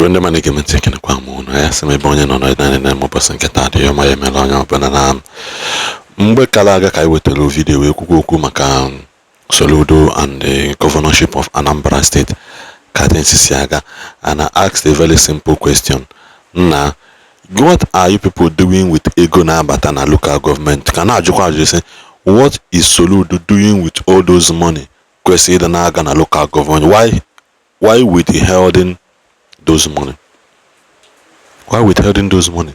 Igwe ndị mmadụ na-ege ntị, ekenekwa m unu. Ya sị m, ebe onye nọ n'ọdịnala na ụbọchị nke taa dị ọma, ya emela onye ọbụla. Na mgbe kara aga ka anyị wetara video wee kwukwu okwu maka Soludo and the governorship of Anambra State, ka things si aga, and I asked a very simple question na, what are you people doing with ego na-abata na local government? Ka na-ajụkwa ajụ sị, what is Soludo doing with all those money kwesịrị ịdị na-aga na local government? Why withholding those money? Why withholding those money?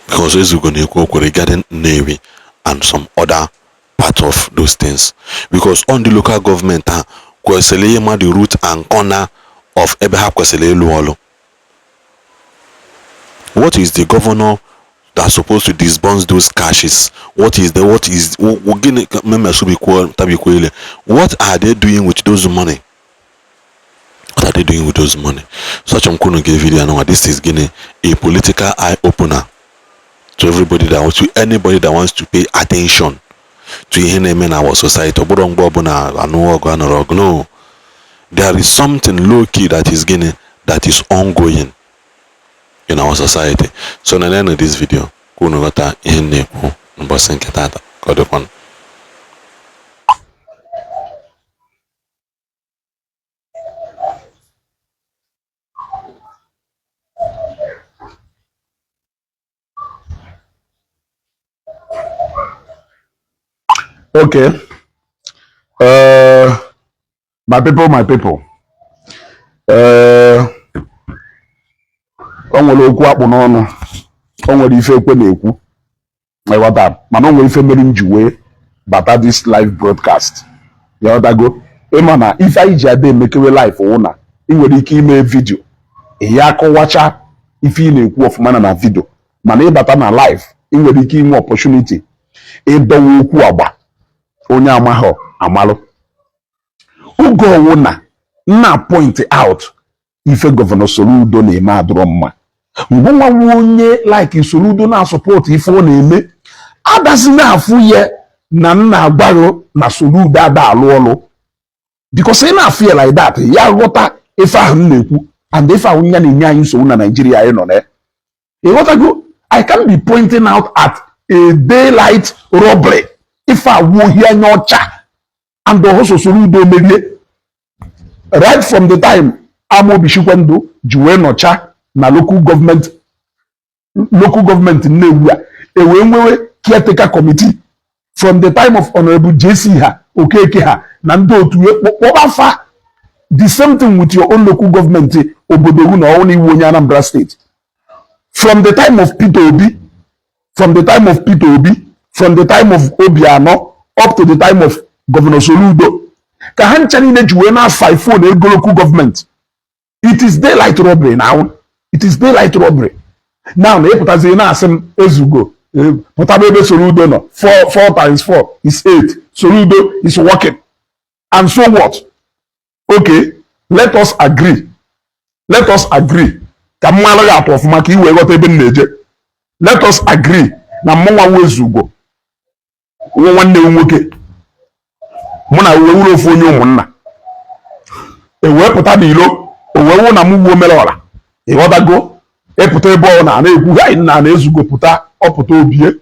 Because Ezugo na-ekwu okwu regarding Nnewi and some other part of those things, because on the local government ha kwesịrị ịma the root and corner of ebe ha kwesịrị ịlụ ọlụ. What is the governor that's supposed to disburse those cashes? What is the what is gịnị tabikwele? What are they doing with those money? What are they doing with those money? Such m kwunu ga video now. This is gịnị, a political eye opener to everybody that wants to anybody that wants to pay attention to ihe na-eme na our society. Ọ bụrụ mgbe ọbụla anụ ọgụ anọrọ ọgụ, no, there is something low key that is gịnị, that is ongoing in our society. So na end this video ka unu ghọta ihe m na-ekwu n'ụbọchị nke tata. Ka ọ dịkwanụ. Okay. My people, my people. O nwere okwu akpụ n'ọnụ, o nwere ife ekwe na-ekwu, ịghọta? Mana o nwere ife mere m ji wee bata this live broadcast, ịghọtago? Ịma na ife anyị ji ada emekewe live wụ na ị nwere ike ime video, ya akọwacha ife ị na-ekwu ọfụma na video, mana ịbata na live, ị nwere ike inwe opportunity ịdọwa okwu agba onye amaghọ amalụ. Oge ọwụ na nna point out ife Governor Soludo na-eme adụrọ mma, mgbe nwa nwa onye like Soludo na-asupport ife ọ na-eme, adazi na-afụ ya na nna agwaghị na Soludo ada alụ ọlụ, because ị na-afụ ya like that, ya ghọta ife ahụ m na-ekwu and ife ahụ ya na-enye anyị nsogbu na Naijiria anyị nọ na ya, ịghọtago? I can be pointing out at a daylight robbery, ife awụ ohi anya ọcha, and ọhụsọ Soludo merie right from the time Amobi Chikwendu ji wee nọcha na local government Nnewi a, ewee nwewe caretaker committee from the time of Honorable JC ha, Okeke ha na ndị otu kpọbafa. The same thing with your own local government, obodo gu na ọwụ na iwu onye Anambra State, from the time of Peter Obi, from the time of Peter Obi, from the time of Obiano up to the time of Governor Soludo, ka ha ncha niile ji wee na-asa phone ego local government. It is daylight robbery now. It is daylight robbery now. Na ịpụtazi na-asị m, Ezugo, pụtaba ebe Soludo nọ, 4 4 times 4 is 8, Soludo is working, and so what? Okay, let us agree, let us agree ka m mara gị atụ ọfụma ka ị wee ghọta ebe m na-eje. Let us agree na mụnwa nwa Ezugo nwa nwanne m nwoke, mụ na uwe wuru ofu onye ụmụnna, e wee pụta n'ilo, o wee wụ na m wuo mere ọra, ịghọtago? Ịpụta ebe ọ na na-ekwu ha nna na Ezugo pụta, ọpụta obie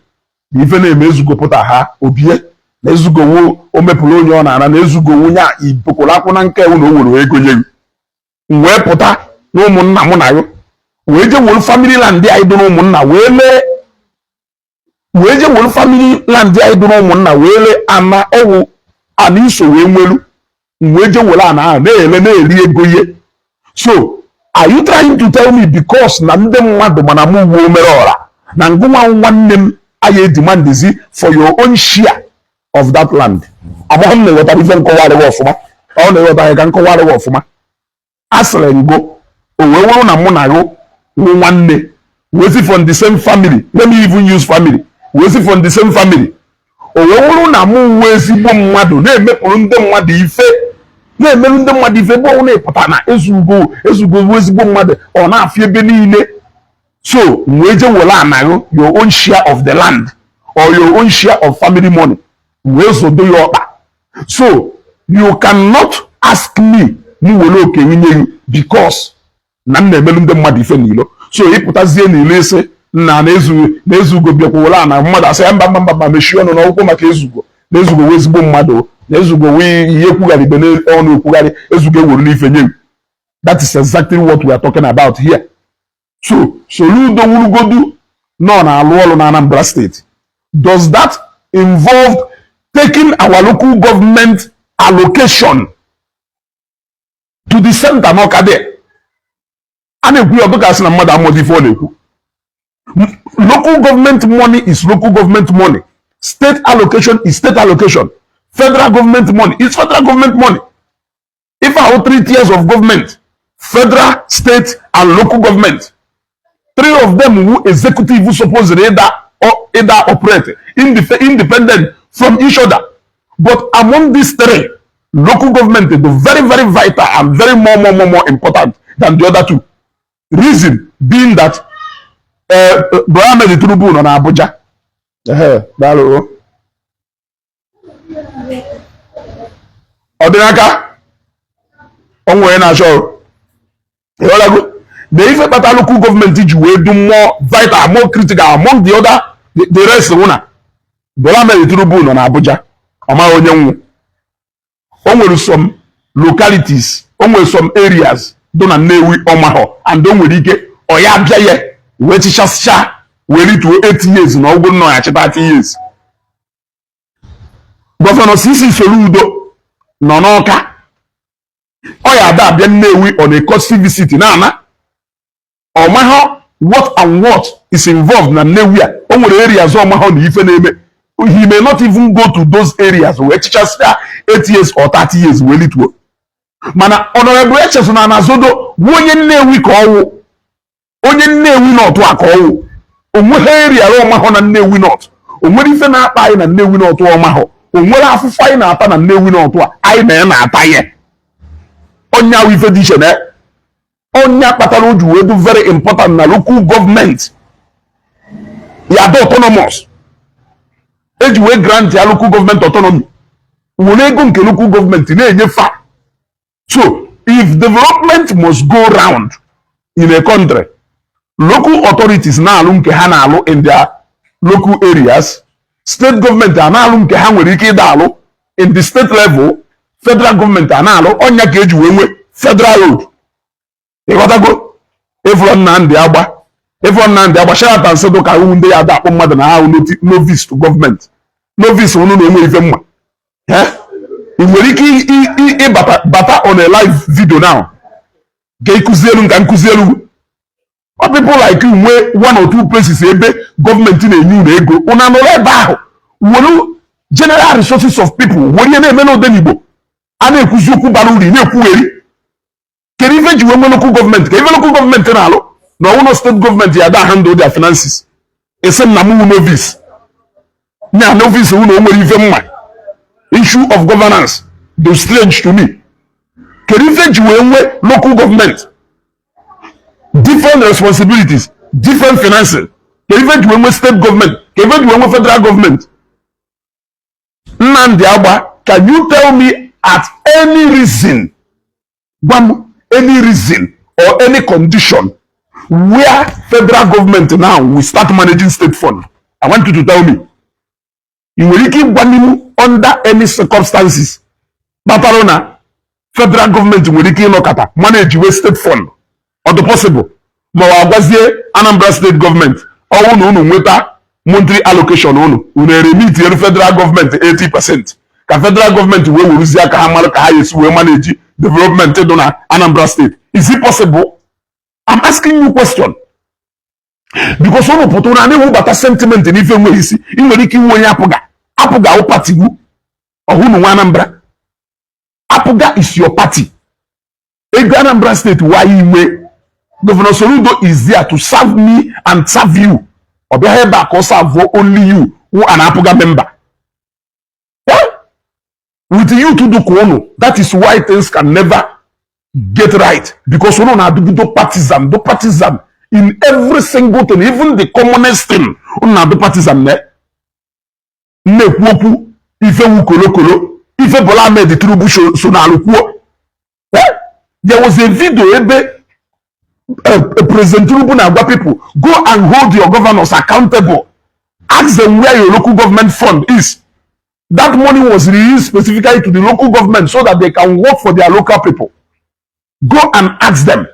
na ife na-eme Ezugo pụta ha obie na Ezugo wo o mepụrụ onye ọ na-ara na Ezugo nwunye a ipokwuru akwụ na nke ewu na o nwere ego nye gị. M wee pụta na ụmụnna mụ na ya wee je were family land anyị dị n'ụmụnna wee lee, wee je were family land anyị dị n'ụmụnna wee lee ana ọwụ ana iso wee nwelu, wee je were ana ahụ na-ele na-eri ego ihe. So are you trying to tell me, because na ndị mmadụ mana mụ wuo mere ọra na ngụnwa nwanne m aya demandizi for your own share of that land? Amaghị m na-eghọtara ife nkọwarịghị ọfụma. Ọ na-eghọtaghị ka nkọwarịghị ọfụma. A sịrị ngo o wee wụrụ na mụ na gụ wụ nwanne, wee si from the same family, let me even use family, wee si from the same family, o wee wụrụ na mụ wuo ezigbo mmadụ na-emepụrụ ndị mmadụ ife, na-emerụ ndị mmadụ ife, ebe ọ na-epụta na Ezugo, Ezugo bụ ezigbo mmadụ, ọ na-afịa ebe niile. So wee je were anaghị your own share of the land or your own share of family money wee zodo ya ọkpa. So you cannot ask me m were oke nye you because Na m na-emelu ndị mmadụ ife n'ilo, so ịpụtazie n'ilo, isi nna na Ezugo bịakwuola na mmadụ asị ya mba, mba, mba, mba, mechie ọnụ n'ọgwụkwọ maka Ezugo na Ezugo wee ezigbo mmadụ, na Ezugo wee ihe ekwugharị ibe n'ọnụ ekwugharị, Ezugo ewuru n'ife nye m. That is exactly what we are talking about here. So Soludo wurugodu nọ na-alụ ọrụ na Anambra State. Does that involve taking our local government allocation to the center n'Ọka there? A na-ekwu ya, ọdụka sị na mmadụ amụdị ife ọ na-ekwu. Local government money is local government money, state allocation is state allocation, federal government money is federal government money. If our three tiers of government, federal, state and local government, three of them who executive suppose either or either operate independent from each other, but among these three, local government is very, very vital and very more, more, more, more important than the other two. Reason being that Bola Ahmed Tinubu nọ na Abuja. Ehe, daalụ. Ọ dị n'aka o nwere na-achọ ịghọtago na ife kpata local government ji wee do more vital, more critical among the other, the rest wụ na Bola Ahmed Tinubu nọ na Abuja, ọ maghị onye nwụ. O nwere some localities, o nwere some areas dị na Nnewi ọmahọ, and o nwere ike ọ ya abịa ya wee chichasịcha wee rituo 8 years na ọgwụ nọ ya chịta 30 years. Governor CC Soludo nọ n'Ọka, ọ ya ada abịa Nnewi on a courtesy visit na-ana ọmahọ what and what is involved na Nnewi a. O nwere areas ọmahọ na ife na-eme. He may not even go to those areas wee chichasịa 8 years or 30 years wee lituo. Mana Honorable Echezona Anazodo bụ onye Nnewi ka ọwụ, onye Nnewi North a ka ọwụ. Onweghị area ọmahọ na Nnewi North, onwere ife na-akpa anyị na Nnewi North ọmahọ, onwere afụfụ anyị na-ata na Nnewi North a anyị na ya na-ata ya. Onye ahụ ife dị iche na onye kpatara o ji wee dị very important na local government ya dị autonomous. Eji wee grant ya local government autonomy, were ego nke local government na-enyefa. So if development must go round in a country, local authorities na-alụ nke ha na-alụ in their local areas, state government a na-alụ nke ha nwere ike ịda alụ in the state level, federal government a na-alụ ọnya ka eji wee nwee federal road. Ịghọtago? Ịfụrụ Nnamdị Agba, ịfụrụ Nnamdị Agba, Sheraton sị ka ahụ ndị ya ada akpọ mmadụ na ahụ novice to government, novice unu na onwe ife mma. Ị nwere ike ịbata bata on a live video now ka ịkụzi elu nka nkụzi elu. Ọ people like you nwee one or two places ebe gọọmenti na-enye unu ego, unu anọrọ ebe ahụ were general resources of people were ihe na-eme n'Odenigbo. A na-ekwuzi okwu bara uru, na-ekwugheri. Kedu ife ji wee nwee local government? Ka ife local government na-alụ na ọwụnọ state government ya da handle their finances. Esi m na mụ novice nya novice unu, o nwere ife mma. Issue of governance dị strange to me. Kedu ife ji wee nwee local government? Different responsibilities, different finances. Kedu ife ji wee nwee state government? Kedu ife ji wee nwee federal government? Nnamdi Agba, can you tell me at any reason, gwa m any reason or any condition where federal government now will start managing state fund? I want you to tell me. Ị nwere ike ịgwa m under any circumstances kpatara na federal government nwere ike ịnọkọta manage we state fund? Ọ dị possible? Ma ọ agwazie Anambra State government, ọwụ na unu nweta monthly allocation unu, unu eremit elu federal government 80% ka federal government wee weruzie aka ha mara ka ha esi wee manage development dị na Anambra State? Is it possible? I'm asking you question because unu pụtara na na-ewubata sentiment n'ife nweghị isi. Ị nwere ike inwe onye APGA. APGA wụ party wu ọhụrụ nwa Anambra. APGA is your party. Ego Anambra State wa iwe. Governor Soludo is there to serve me and serve you. Ọ bịaghị ebe a ka ọ serve only you who an APGA member. Yeah? With you to do ka unu, that is why things can never get right, because unu na-adụgido partisan, do partisan in every single thing, even the commonest thing unu na-adụ partisan. Ne na-ekwu okwu ife wu kolokolo, ife Bola Ahmed Tinubu so n'alụ kwuo. There was a video ebe President Tinubu na-agwa people, go and hold your governors accountable. Ask them where your local government fund is. That money was released specifically to the local government so that they can work for their local people. Go and ask them.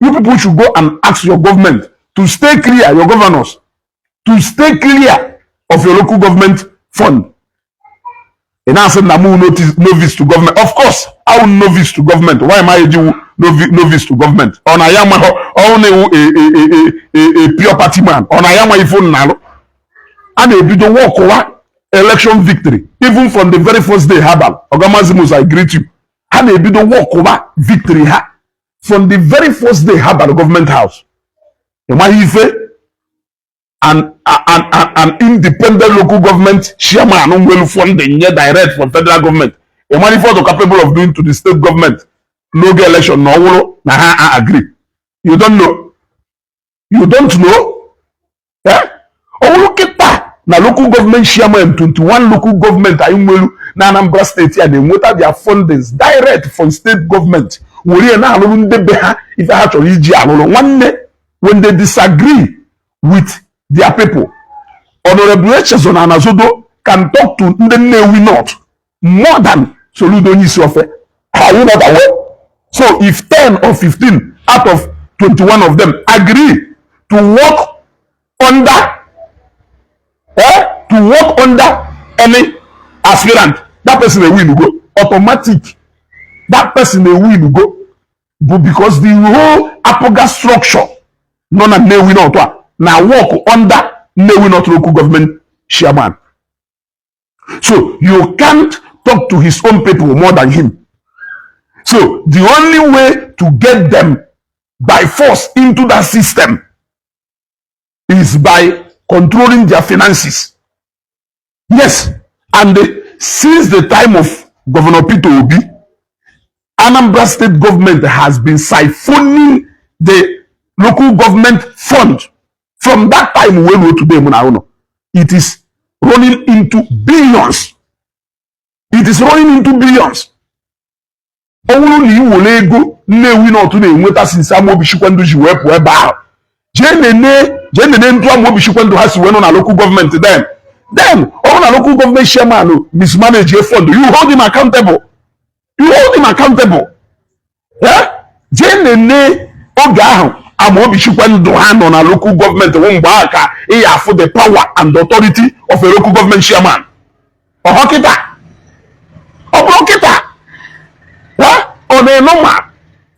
You people should go and ask your government to stay clear, your governors, to stay clear of your local government fund. Ị na-asị na mụ novice to government. Of course I will novice to government. Why am I ejiwu novice to government? Ọ na ya amaghọ ọ na-ewu a pure party man? Ọ na ya ama ife unu na-alụ? A na-ebido wọkụwa election victory even from the very first day. Habal Ogamazimus, I greet you. Ha na-ebido wọkụwa victory ha from the very first day ha bara government house. Ị maghị ife an independent local government chairman nwere funding nye direct from federal government, ị mara ife ọ dị capable of doing to the state government n'oge election na ọ wụrụ na ha agree? You don't know, you don't know. Eh? Ọ wụrụ kịta na local government chairman, 21 local government anyị nwere na Anambra Steeti a, na-enweta their fundings direct from state government, were ya na-alụrụ ndị be ha ife ha chọrọ iji alụrụ. Nwanne, when they disagree with their people, Honorable Echezona Anazodo can talk to ndị Nnewi North more than Soludo onye isi ofe. Are you not aware? So if 10 or 15 out of 21 of them agree to work under to work under any aspirant, that person dey win go automatic. That person dey win go. But because the whole APGA structure nọ na Nnewi North a na work under Nnewi North local government chairman, so you can't talk to his own people more than him. So the only way to get them by force into that system is by controlling their finances. Yes, and since the time of Governor Peter Obi, Anambra State government has been siphoning the local government fund. From that time wey we today, mụ na unu, it is running into billions. It is running into billions. Ọ bụrụ na ị were ego Nnewi North na-enweta since Amobi Chikwendu ji wee pụọ ebe ahụ, jee nene ntụ Amobi Chikwendu ha si wee nọ na local government. Then ọ bụrụ na local government chairman mismanage a fund, you hold him accountable, you hold him accountable. Eh? Jee nene oge ahụ Amaobi Chikwendu ha nọ na local government wụ mgbe ahụ ka ị ya afụ the power and authority of a local government chairman. Ọhọ kịta, ọ bụrụ kịta, ọ na-enu ma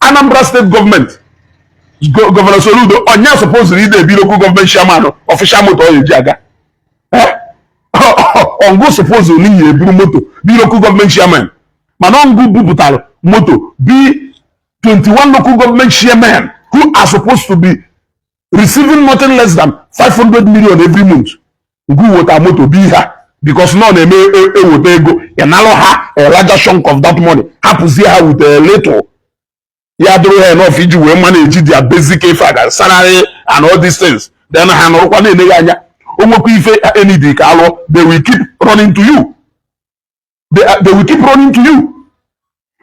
Anambra State government, Governor Soludo onye supposed ide ebi local government chairman official moto ọ ga-eji aga. Ọngụ suppose n'ihi eburu moto bi local government chairman, mana ọngụ bupụtara moto bi 21 local government chairman who are supposed to be receiving nothing less than 500 million every month. Ngụ weta moto bi ha because nọ na-eme eweta ego ịnalụ ha a larger chunk of that money, hapụzie ha with a little ya dụrụ ha enough iji wee manage their basic ife aga salary and all these things. Then ha nọrọkwa na-enyeghị anya. O nwekwa ife enidi ka alụọ, they will keep running to you. They will keep running to you.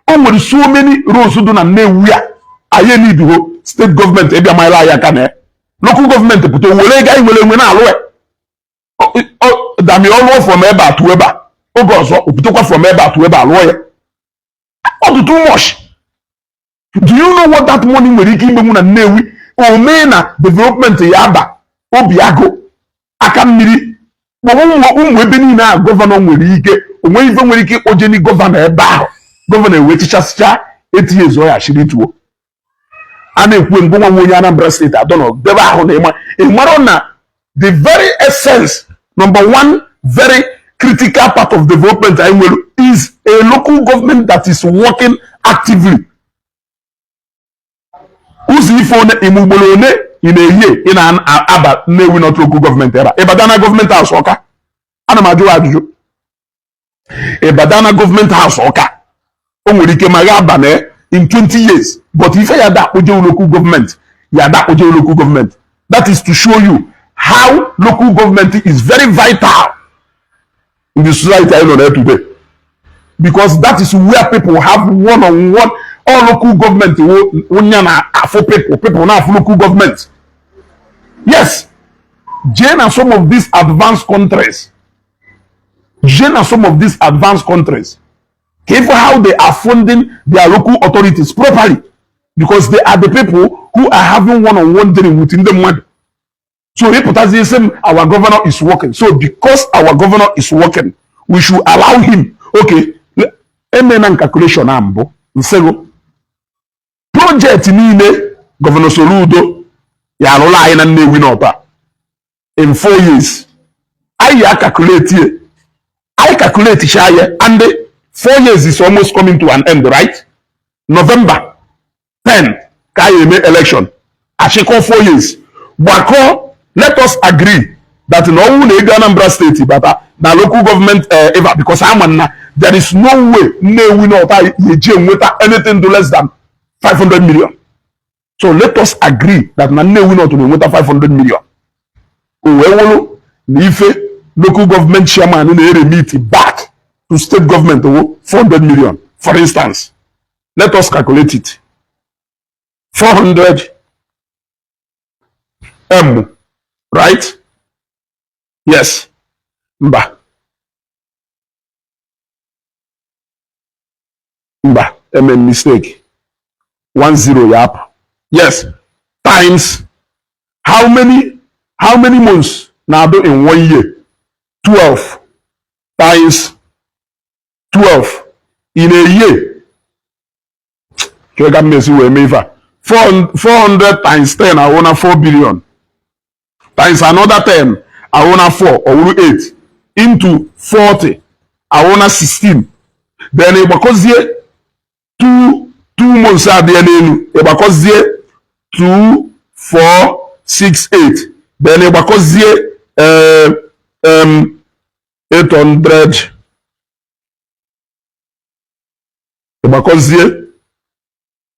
O nwere so many roads dị na Nnewi a anyị enidiho state government ịbịa manyere anyị aka na ya. Local government pụta were ego anyị nwere enwe na-alụ ya. Dami ọlụọ from ebe a tụọ ebe a, oge ọzọ opụtakwa from ebe a tụọ ebe a lụọ ya. Ọ dị too much. Do you know what that money nwere ike imenwu na Nnewi? O mee na development ya aba obi agụ aka mmiri kpọọ ụmụ ebe niile a. Governor nwere ike onwe ife nwere ike ịkpọjeni governor ebe ahụ, governor ewe chichasịcha etinye ezo ya chiri tuo. A na-ekwu ngụ nwa onye Anambra Steeti adọnọ debe ahụ na ịma ịmara na the very essence, number one very critical part of development anyị nwere is a local government that is working actively. Ụzọ ife one ime ugboro one ị na-ehie ị na-aba Nnewi North local government ebe a, ịbada na government house Ọka. Ana m ajụ ajụjụ, ịbada na government house Ọka, o nwere ike ma ga aba na in 20 years, but ife ya dakpoje local government ya dakpoje local government. That is to show you how local government is very vital in the society anyị nọ na today, because that is where people have one on one. All local government wụnya na afụ people, people na-afụ local government. Yes, jee na some of these advanced countries, jee na some of these advanced countries ka ịfụ how they are funding their local authorities properly, because they are the people who are having one-on-one dealing with ndị mmadụ. So ịpụtazi isi m, our governor is working, so because our governor is working, we should allow him. Okay, emena calculation a mbụ nsego project niile Governor Soludo ya arụla anyị na Nnewi North a in 4 years. Anyị ya calculate ye, anyị calculate cha ya, and 4 years is almost coming to an end, right? November 10 ka anyị eme election, achịkọ 4 years gbakọ. Let us agree that na ọnwụ na ego Anambra State bata na local government eva, because ama na there is no way Nnewi North anyị eji enweta anything do less than 500 million. So let us agree that na Nnewi North na-enweta 500 million. O wee wụrụ na ife local government chairman na-eremit back to state government wo 400 million, for instance. Let us calculate it. 400 m, right? Yes, mba, mba, eme mistake, 10 ya apụ. Yes, times how many months na-adụ in one year? 12 times 12 in a year. Ka mmesi wee mee ife a, 400 times 10 awụ na 4 billion, times another 10 awụ na 4, ọwụrụ 8 into 40 awụ na 16. Then ịgbakọzie 2 2 months adịghị n'elu, ịgbakọzie 2 4 6 8, then ịgbakọzie 800, ịgbakọzie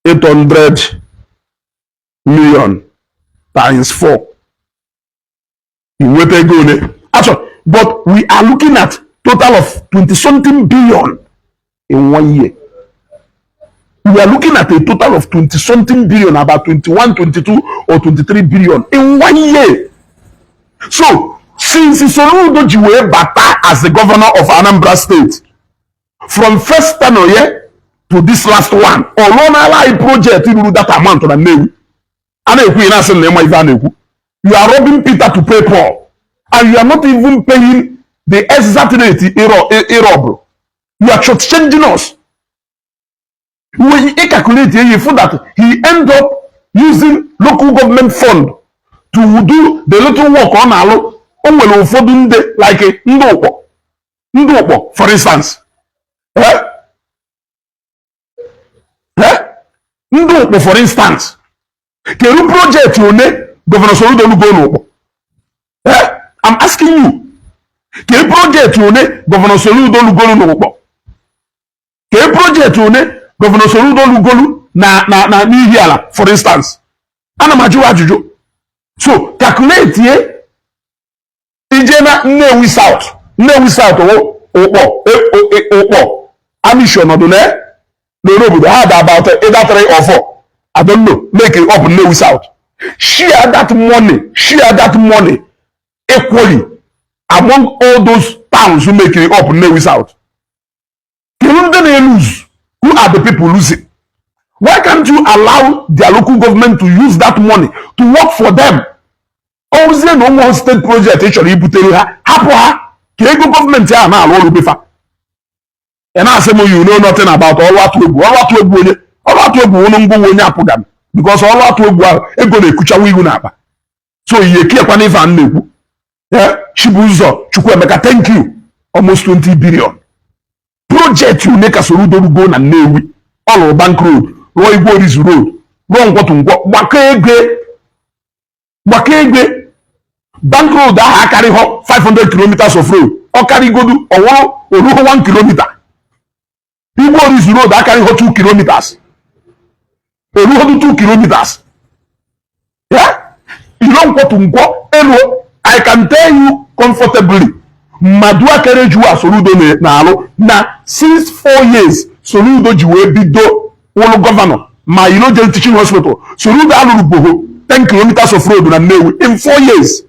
800 million times 4, ị nweta ego ole achọ. But we are looking at total of 20 something billion in one year. We are looking at a total of 20 something billion, about 21, 22 or 23 billion in one year. So since Soludo ji wee bata as the governor of Anambra State, from first tenure ye to this last one, ọ rụọ n'ala anyị project ruru that amount na Nnewi a na-ekwu? Ị na-asị na ịma ife a na-ekwu. You are robbing Peter to pay Paul, and you are not even paying the exact rate ịrọbụ. You are shortchanging us. When you calculate, you find that he end up using local government fund to do the little work ọ na-alụ. O nwere ụfọdụ ndị like ndị Ụkpọ, ndị Ụkpọ for instance, eh? Eh? Ndị Ụkpọ for instance, kedu project one Governor Soludo lugo n'Ụkpọ? Eh? I'm asking you, kedu project one Governor Soludo lugolu n'Ụkpọ? Kedu project one Governor Soludo lugolu na n'Ihiala, for instance? Ana m ajụ ajụjụ. So calculate ye, ije na Nnewi South. Nnewi South wụ Ụkpọ, Ụkpọ Amishi ọnọdụ na n'obodo ha dị about either three or four, I don't know, make it up. Nnewi South, share that money, share that money equally among all those towns who make it up Nnewi South. Kedu ndị na-lose? Who are the people losing? Why can't you allow their local government to use that money to work for them? Ozie na ụmụ state project ị chọrọ ibutere ha, hapụ ha ka ego gọọmenti ahụ na-arụ ọrụ befa. Ị na-asị m, you know nothing about ọrụ atụ egwu. Ọrụ atụ egwu onye? Ọrụ atụ egwu ụnụ ngwụwa onye apụga m, because ọrụ atụ egwu ahụ, ego na-ekuchawa ihu n'akpa. So ihe kiekwa n'ife a m na-ekwu. Chibuzo Chukwuemeka, thank you. Almost 20 billion project une ka Soludo rugo na Nnewi. Ọ lụrụ Bank Road, rụọ Igwe Orizu Road, rụọ Nkwọtụ Nkwọ. Gbakọ ego, gbakọ ego Bank Road ahụ akarịghọ 500 kilometers of road. Ọ karịgodu ọwụrụ oruho 1 kilometer. Igwe Orizu Road akarịghọ 2 kilometers, oruhodu 2 kilometers ya. Iro Nkwọtụ Nkwọ elu, I can tell you comfortably, Maduakere Juwa Soludo na-alụ na since 4 years Soludo ji wee bido. Wụlụ governor ma ilo jere teaching hospital. Soludo alụrụ boho 10 kilometers of road na Nnewi in 4 years.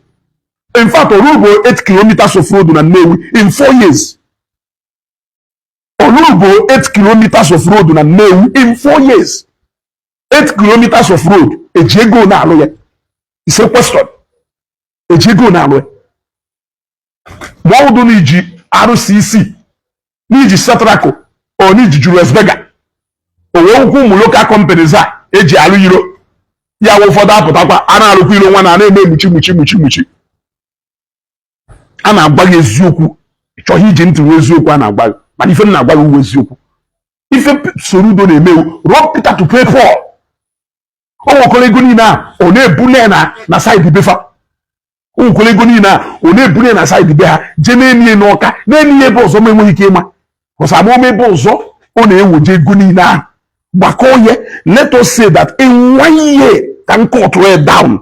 In fact, ọrụbo 8 kilometers of road na Nnewi in 4 years. Ọrụbo 8 kilometers of road na Nnewi in 4 years. 8 kilometers of road, eji ego na-alụ ya? It's a question. Eji ego na-alụ ya? Ma ọ bụrụ na iji RCC, n'iji Setraco, ọ n'iji Julius Berger, o wee ụkwụ ụmụ local companies a eji alụ iro ya wụ, ụfọdụ apụtakwa a na-alụkwa iro nwa na na-eme muchi muchi muchi muchi. A na-agwa gị eziokwu, ị chọghị iji ntị nwe eziokwu a na-agwa gị, mana ife m na-agwa gị uwe eziokwu. Ife Soludo na-emewu, rob Peter to pay Paul. O nwekwara ego niile a ọ na-ebune na side befa. O nwekwara ego niile a ọ na-ebune na side be ha, jee na-enye n'ọka, na-enye ebe ọzọ ma enweghị ike ịma ọsọ amụma ebe ọzọ ọ na-eweje ego niile ahụ. Gbakọ ye, let us say that in one year ka m cut it down,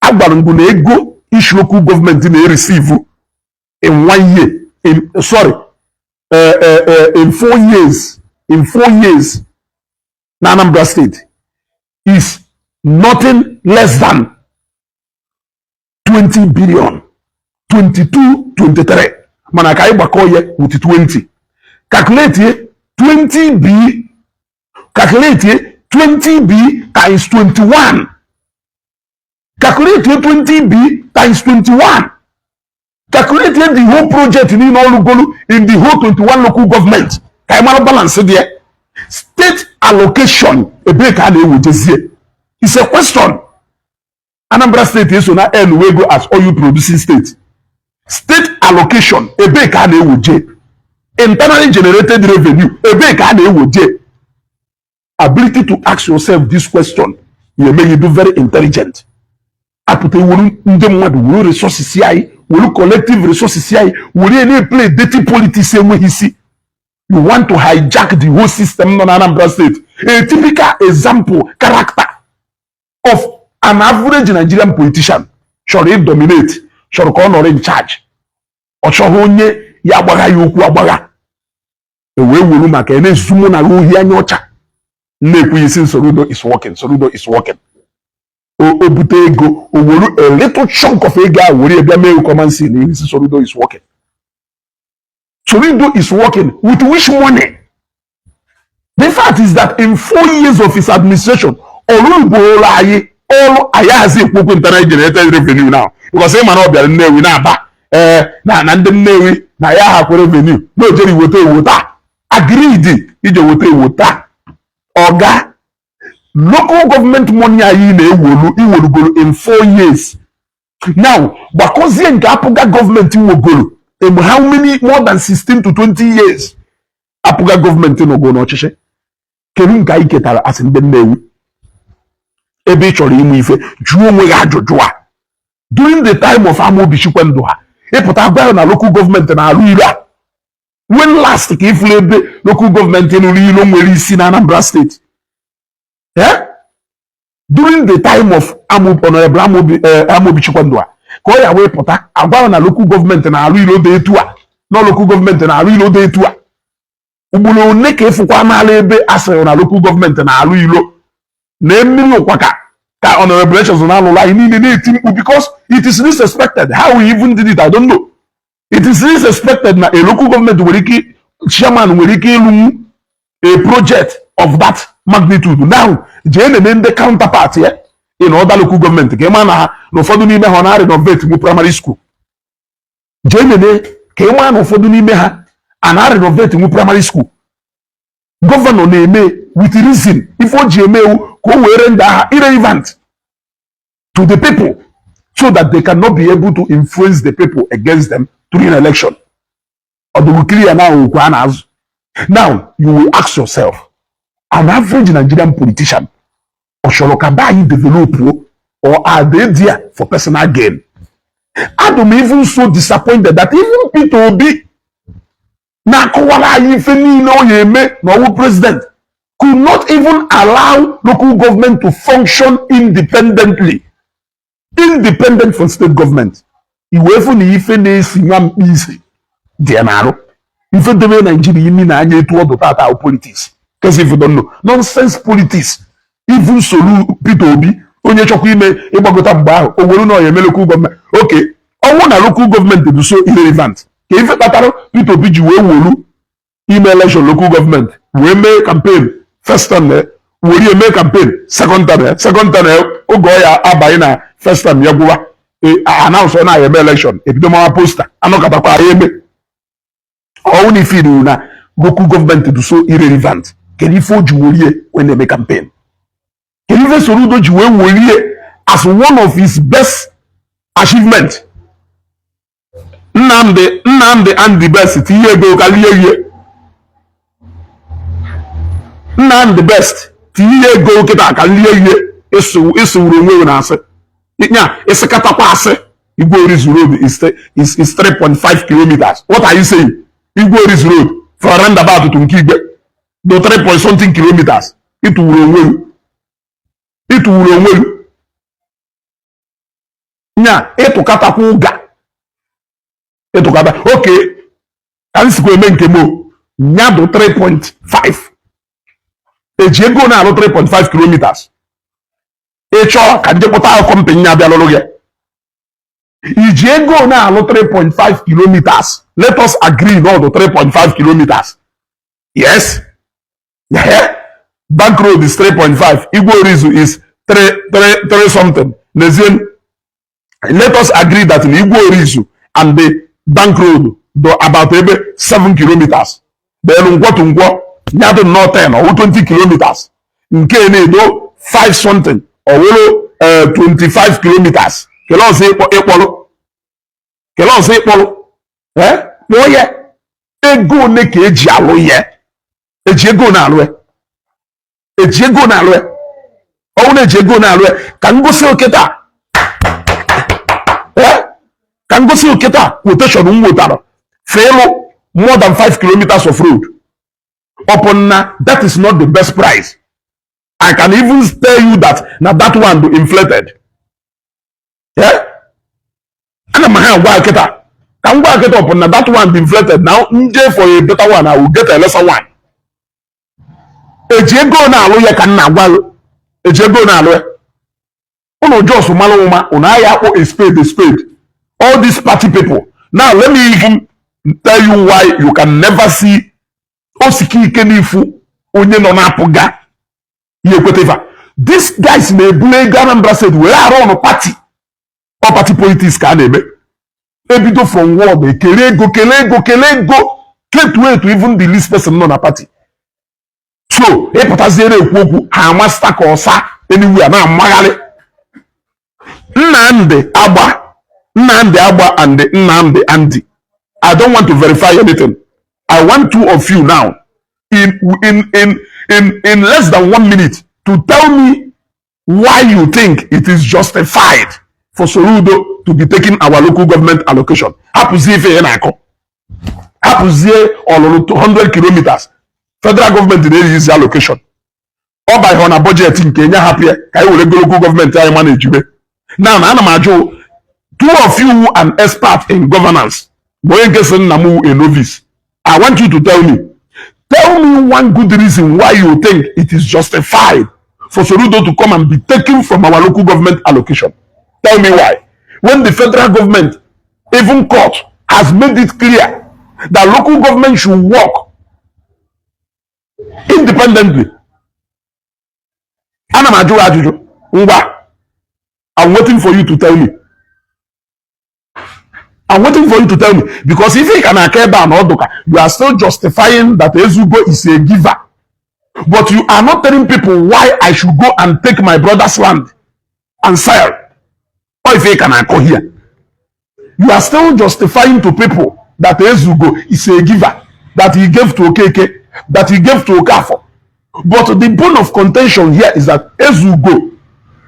agwara m gị na ego isi local government na-ereceive in one year, in, sorry, in 4 years, in 4 years na Anambra State is nothing less than 20 billion, 22, 23, mana ka anyị gbakọ ya with 20. Calculate 20 b, calculate 20 b times 21, calculate 20 b times 21, calculate the whole project niile ọlụgolu in the whole 21 local government, ka anyị mara balance dị ya. State allocation, ebee ka a na-ewejezie? It's a question. Anambra State eso na earn ego as oil producing state. State allocation, ebee ka a na-eweje? Internally generated revenue, ebee ka a na-eweje? Ability to ask yourself this question ya eme you be very intelligent. Apụta wuru ndị mmadụ, wuru resources anyị, wuru collective resources anyị, were na-play dirty politics enweghị isi. You want to hijack the whole system nọ na Anambra State. A typical example, character of an average Nigerian politician chọrọ ịdominate, chọrọ ka ọ nọrọ in charge. Ọ chọghị onye ya agbagha ya okwu agbagha, e wee wuru maka ya na-ezuzu mụ na ohi anya ọcha na-ekwu isi. Soludo is working, Soludo is working. O bute ego, o wuru a little chunk of ego ahụ were bịa mee common see na isi. Soludo is working, Soludo is working with which money? The fact is that in 4 years of his administration, ọrụbụrụ anyị ọrụ anyị hazi ekwu okwu internal generated revenue now, because ị ma na ọ bịara Nnewi na-aba ee na ndị Nnewi na ya hakwa revenue na o jere iweta ewota, agreed ije weta ewota. Ọga, local government money anyị na-ewolu, iwolugoro in 4 years now, gbakọzie nke APGA gọọmenti wogoro in how many, more than 16 to 20 years APGA gọọmenti nọgo n'ọchịchị. Kedu nke anyị ketara asị ndị Nnewi? Ebe ị chọrọ ime ife, jụọ onwe gị ajụjụ a. During the time of Amobi Chikwendu ha, ịpụta gwa ya na local government na-arụ iro a, when last ka ịfụrụ ebe local government rụrụ iro nwere isi na Anambra State? Eh? During the time of Honorable Amobi Chikwendu ha, ka ọ ya wee pụta agwa ya na local government na-arụ iro dị etu a, na local government na-arụ iro dị etu a, ugboro one ka ịfụkwa n'ala ebe a sịrị na local government na-arụ iro na mmiri ụkwaka ka Honorable Echezona na-alụrụ anyị niile na-eti mkpu, because it is disrespected. How we even did it, I don't know. It is disrespected na a local government nwere ike, chairman nwere ike ịlụnwu a project of that magnitude. Now jee nene ndị counterpart ya in other local government, ka ị ma na ha na ụfọdụ n'ime ha ọ na-renovate mu primary school. Jee nene ka ị ma na ụfọdụ n'ime ha a na-renovate mu primary school. Governor na-eme with reason. Ife o ji eme ewu ka o were ndị agha irrelevant to the people so that they cannot be able to influence the people against them during election. Ọdụgụkiri ya na okwu a na-azụ. Now you will ask yourself, an average Nigerian politician, ọ chọrọ ka be anyị develop or are they there for personal gain? Adụ even so disappointed that even Peter Obi na-akọwara anyị ife niile ọ ya eme na ọwụ president could not even allow local government to function independently, independent from state government. Iwe efu na ife na-esi nwa mkpi isi dị ya n'arụ, ife debe Naijiria imi na anya etu ọdụ tata ahụ, politics. Case if you don't know, nonsense politics. Even Solu Peter Obi, onye chọkwa ime ịgbagota mgbe ahụ, o were na ọ ya eme local government. Okay, ọnwụ na local government dị so irrelevant, ka ife kpatara Peter Obi ji wee wolu ime election local government wee mee campaign first term, were mee campaign second term, second term, oge ọ ya abanye na first term ya gwụwa, announce na ya eme election, ebido mawa poster, anọkọtakwa ya eme. Ọnwụ na ife na local government dị so irrelevant, kedu ife o ji werie wee na-eme campaign? Kedu ife Soludo ji wee werie as one of his best achievement? Nnamdi, Nnamdi and the best, tinye ego ka lie ihe. Nnamdi best, tinye ego kịta ka lie ihe. Ịsụwuru onwe gị na asị nya ịsịkatakwa asị. Igwe Orizu Road is 3.5 kilometers. What are you saying? Igwe Orizu Road from roundabout to Nkigwe do 3 point something kilometers. Ịtụwuru onwe gị, ịtụwuru onwe gị nya ịtụkatakwa ụga ịtụkata. Oke ka m sikwa eme nke m nyadụ 3.5, eji ego na-alụ 3.5 kilometers. Ị chọọ ka nje kpụta ahụ company ya bịa lụrụ gị, iji ego na-alụ 3.5 kilometers. Let us agree na ọdụ 3.5 kilometers. Yes, yeah. Bank Road is 3.5, Igwe Orizu is 3 3 3 something. N'ezie, let us agree that in Igwe Orizu and the Bank Road do about ebe 7 kilometers. Then Nkwọ to Nkwọ nyadụ nnọọ 10 ọwụ 20 kilometers, nke na-edo 5 something ọwụrụ 25 kilometers. Kele ọzọ ịkpọrọ, kele ọzọ ịkpọrọ, kpọọ ya. Ego one ka eji alụ ya? Eji ego na-alụ ya? Eji ego na-alụ ya? Ọwụ na eji ego na-alụ ya, ka ngosi oke taa, ka ngosi oke taa quotation m nwetara for more than 5 kilometers of road. Upon na that is not the best price. I can even tell you that na that one do inflated. Yeah? Ana m ha gwa kịta, ka m gwa kịta, upon na that one dị inflated, now nje for a better one, I will get a lesser one. Eji ego na-alụ ya ka m na-agwa gị? Eji ego na-alụ ya? Unu just mara ụma, unu agha akpọ a spade a spade. All these party people now, let me even tell you why you can never see osike ike n'ifu onye nọ na-apụga ihe ekweta ife a. These guys na-ebulu ego Anambra State were arụ ọnụ party. Ọ party politics ka a na-eme. Ebido from ward, ekele ego, kele ego, kele ego, ketu etu even the least person nọ na party. So ịpụtaziere ekwu okwu, ha amasịta ka ọsa anywhere na-amagharị. Nnamdi Agba, Nnamdi Agba and Nnamdi Andy, I don't want to verify anything. I want two of you now in less than one minute to tell me why you think it is justified for Soludo to be taking our local government allocation. Hapụzie ife ya na-akọ, hapụzie ọlụlụ 200 kilometers. Federal government na-eyizi allocation, ọ baghị na budget nke nye, hapụ ya ka anyị were go local government anyị ma na-ejibe. Now ana m ajụ two of you, an expert in governance bụ onye nke sị nna m a novice, I want you to tell me one good reason why you think it is justified for Soludo to come and be taken from our local government allocation. Tell me why, when the federal government, even court, has made it clear that local government should work independently. Ana m ajụ gị ajụjụ. Ngwa, I'm waiting for you to tell me. I'm waiting for you to tell me, because if ị ka na-aka ebe a na ọdụ ka you are still justifying that Ezugo is a giver, but you are not telling people why I should go and take my brother's land and sell. Or if ị ka na-akọ here, you are still justifying to people that Ezugo is a giver, that he gave to Okeke, that he gave to Okafor. But the bone of contention here is that Ezugo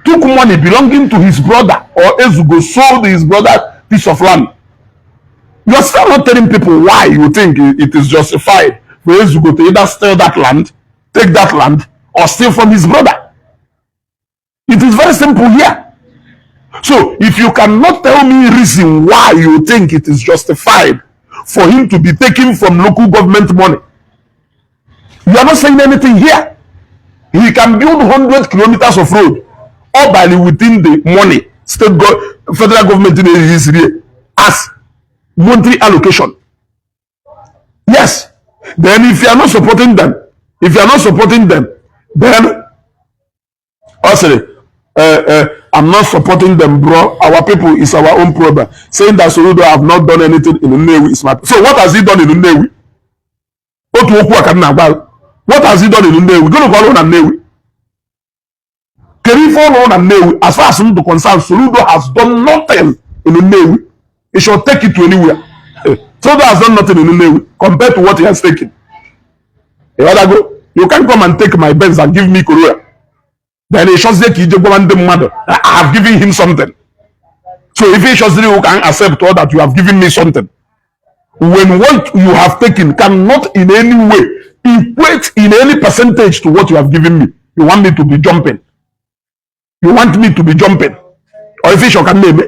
took money belonging to his brother, or Ezugo sold his brother piece of land. You are still not telling people why you think it is justified for Ezugo to either steal that land, take that land, or steal from his brother. It is very simple here. So if you cannot tell me reason why you think it is justified for him to be taken from local government money, You are not saying anything here. He can build 100 kilometers of road all within the money state go federal government na-eriri as monthly allocation. Yes. Then if you are not supporting them, if you are not supporting them, then, oh, sorry, I'm not supporting them, bro. Our people is our own problem. Saying that Soludo have not done anything in Nnewi is my. So what has he done in Nnewi? Otu okwu a ka m na-agwa. What has he done in Nnewi? Gịnị ka ọ lụrụ na Nnewi? Kedu ife ọ lụrụ na Nnewi? As far as I'm concerned, Soludo has done nothing in Nnewi. He should take it to anywhere. Soludo has done nothing in Nnewi compared to what he has taken. You go. You can't come and take my Benz and give me Corolla. Then he chọzie ka ije gwa ndị mmadụ, "I have given him something." So if he chọziri, you can accept all that you have given me something. When what you have taken cannot in any way equate in any percentage to what you have given me. You want me to be jumping. You want me to be jumping. Or if he ka m na-eme.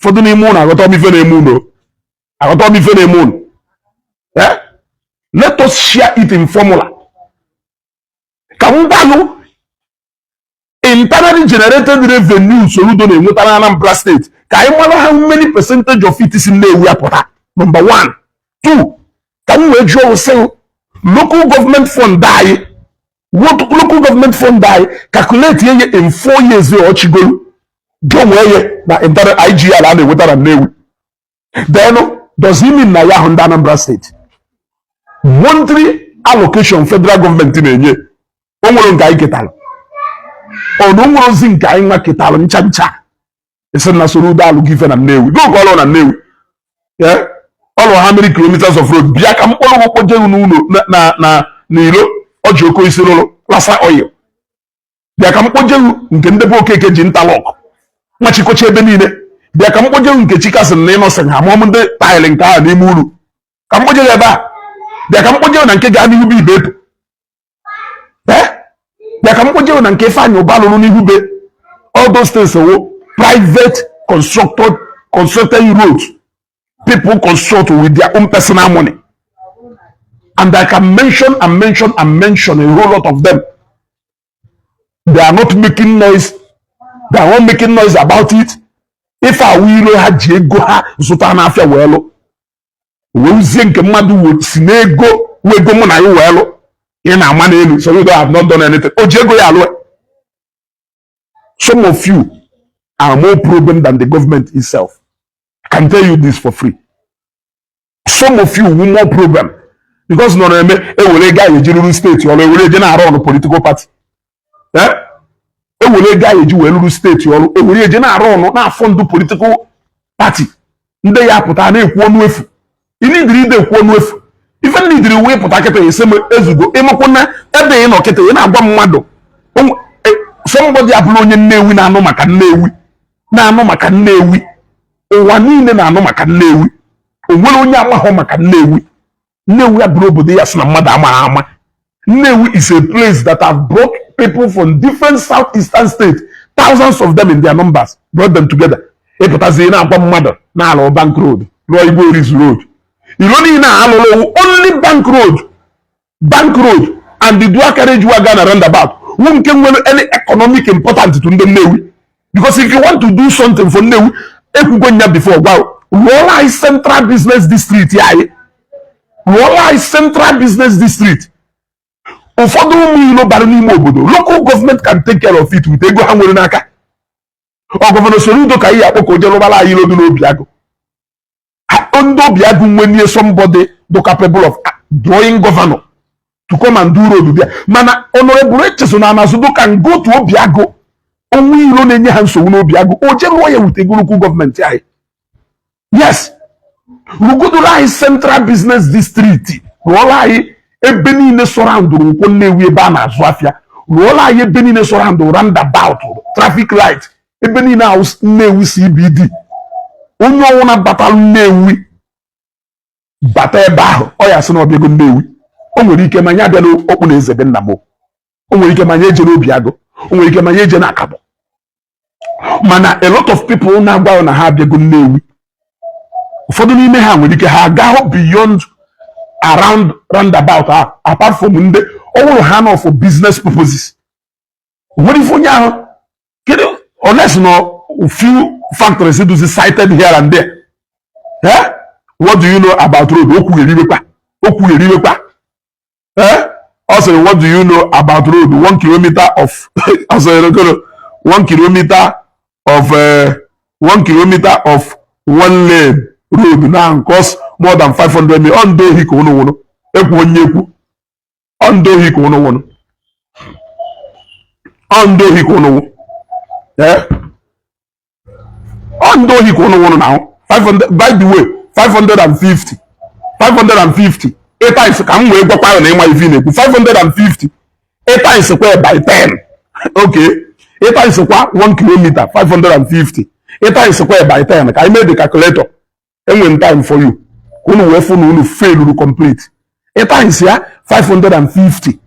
Ụfọdụ n'ime ụnụ aghọta m ife na-eme unu. Aghọta m ife na-eme unu. Eh? Let us share it in formula. Ka m gwanụ internally generated revenue Soludo na-enweta na Anambra State, ka anyị mara how many percentage of it si Nnewi apụta. Number one. Two, ka m wee jụọ sị, local government fund anyị, what local government fund anyị, calculate ye in 4 years ọchịgolu, jụọ nwee ye na internal IGR a na-enweta na Nnewi. Then does it mean na ya ahụ ndị Anambra State monthly allocation federal government na-enye, o nwere nke anyị ketara, ọ na o nwere ozi nke anyị nwa ketara ncha ncha? Isi na Soludo alụghị ife na Nnewi go ka ọlụ na Nnewi. Ọlụ how many kilometers of road? Bịa ka mkpọrọ kpọjeghị n'ụlọ na na n'ilo ọji oke isi lụrụ lasa oil. Bịa ka mkpọjeghị nke ndebe Okeke ji interlock nwachikocha ebe niile. Bịa ka mkpọjeghị nke Chikasin na Innocent ha mụọ ndị taịlị nke ahụ n'ime uru. Ka mkpọjeghị ebe a. Bịa ka mkpọjeghị na nke gaa n'ihu bụ Ibeto. Ee, bịa ka mkpọjeghị na nke Ifeanyị Ụba lụrụ n'ihu be. All those things wo private constructed roads people construct with their own personal money, and I can mention and mention and mention a whole lot of them. They are not making noise. They are not making noise about it. Ife awụ ilo ha ji ego ha zụta n'afịa wee lụ, wee zie nke mmadụ si n'ego wego mụ na ya wee lụ. Ị na-ama n'elu, so you have not done anything. O ji ego ya alụ. Some of you are more problem than the government itself. I can tell you this for free. Some of you will more problem because nọ na-eme ewere ego anyị eji ruru steeti ọrụ, ewere eje na-arụ ọrụ political party. Ewere ego anyị eji wee ruru steeti ọrụ, ewere eje na-arụ ọrụ na-afọ ndụ political party. Ndị ya pụta na-ekwu ọnụ efu. Ịnidiri ide ekwu ọnụ efu. Ife nidiri wee pụta kịta ese m ezugo. Ịmakwu na ebe ị nọ kịta, ị na-agwa mmadụ, somebody abụrụ onye Nnewi na-anụ maka Nnewi, na-anụ maka Nnewi. Ụwa niile na-anụ maka Nnewi. O nwere onye amaghọ maka Nnewi? Nnewi abụrụ obodo ya sị na mmadụ amaghị ama. Nnewi is a place that have brought people from different southeastern states, thousands of them in their numbers, brought them together. Ịpụtazie na-agwa mmadụ na-alụ Bank Road, rụọ Igbo Orizu Road. Ilo niile a alụrụ, only Bank Road, Bank Road and the dual carriage way na roundabout wu nke nwere any economic important to ndị Nnewi. Because if you want to do something for Nnewi, ekwugo nya before, gwa rụọla anyị central business district anyị, rụọla anyị central business district. Ụfọdụ ụmụ ilo bara n'ime obodo, local government can take care of it with ego ha nwere n'aka. Ọ Governor Soludo ka anyị akpọ ka o jee rụbara anyị ilo dị n'Obiagụ? Ndị Obiagụ nwenye somebody do capable of drawing governor to come and do road there. Mana Honorable Echezona Anazodo can go to Obiagụ, onwe ilo na-enye ha nsogbu n'Obiagụ, o jee rụọ ya with ego local government anyị. Yes, rụgodoro anyị central business district, rụọla anyị ebe niile surroundụrụ Nkwọ Nnewi, ebe a na-azụ afịa. Rụọla anyị ebe niile surroundụrụ roundabout, traffic light, ebe niile ahụ Nnewi CBD. Onye ọnwụna batara Nnewi, bata ebe ahụ, ọ ya sị na ọbịago Nnewi. O nwere ike ma nye abịa n'okpu na eze be nna m, o nwere ike ma nye eje n'Obiagụ, o nwere ike ma nye eje na Akabọ, mana a lot of people na-agwa na ha abịago Nnewi, ụfọdụ n'ime ha nwere ike ha agahụ beyond Around roundabout ahụ, apart from ndị ọ bụrụ ha nọ for business purposes, nwere ife onye ahụ kedu, unless no few factories duzi cited here and there. Eh? What do you know about road? O kwugheriwekwa, o kwugheriwekwa. Eh, ọ sịrị, "What do you know about road?" 1 kilometer of, ọ sịrị gịnị? 1 kilometer of 1 kilometer of one lane road now cost more than 500 million. Ọ ndị ohi ka unu nwụrụ. Ekwu onye ekwu, ọ ndị ohi ka unu nwụrụ, ọ ndị ohi ka unu nwụ. Eh, ọ ndị ohi ka unu nwụrụ na 500. By the way, 550, 550 eight times, ka m wee gwakwa ya na ịma ife ị na-ekwu. 550 eight times kwa by 10. Okay, eight times kwa 1 kilometer, 550 eight times kwa by 10. Ka anyị mee the calculator. Enwere time for you ka unu wee fụ na unu failuru complete. Eight times ya, 550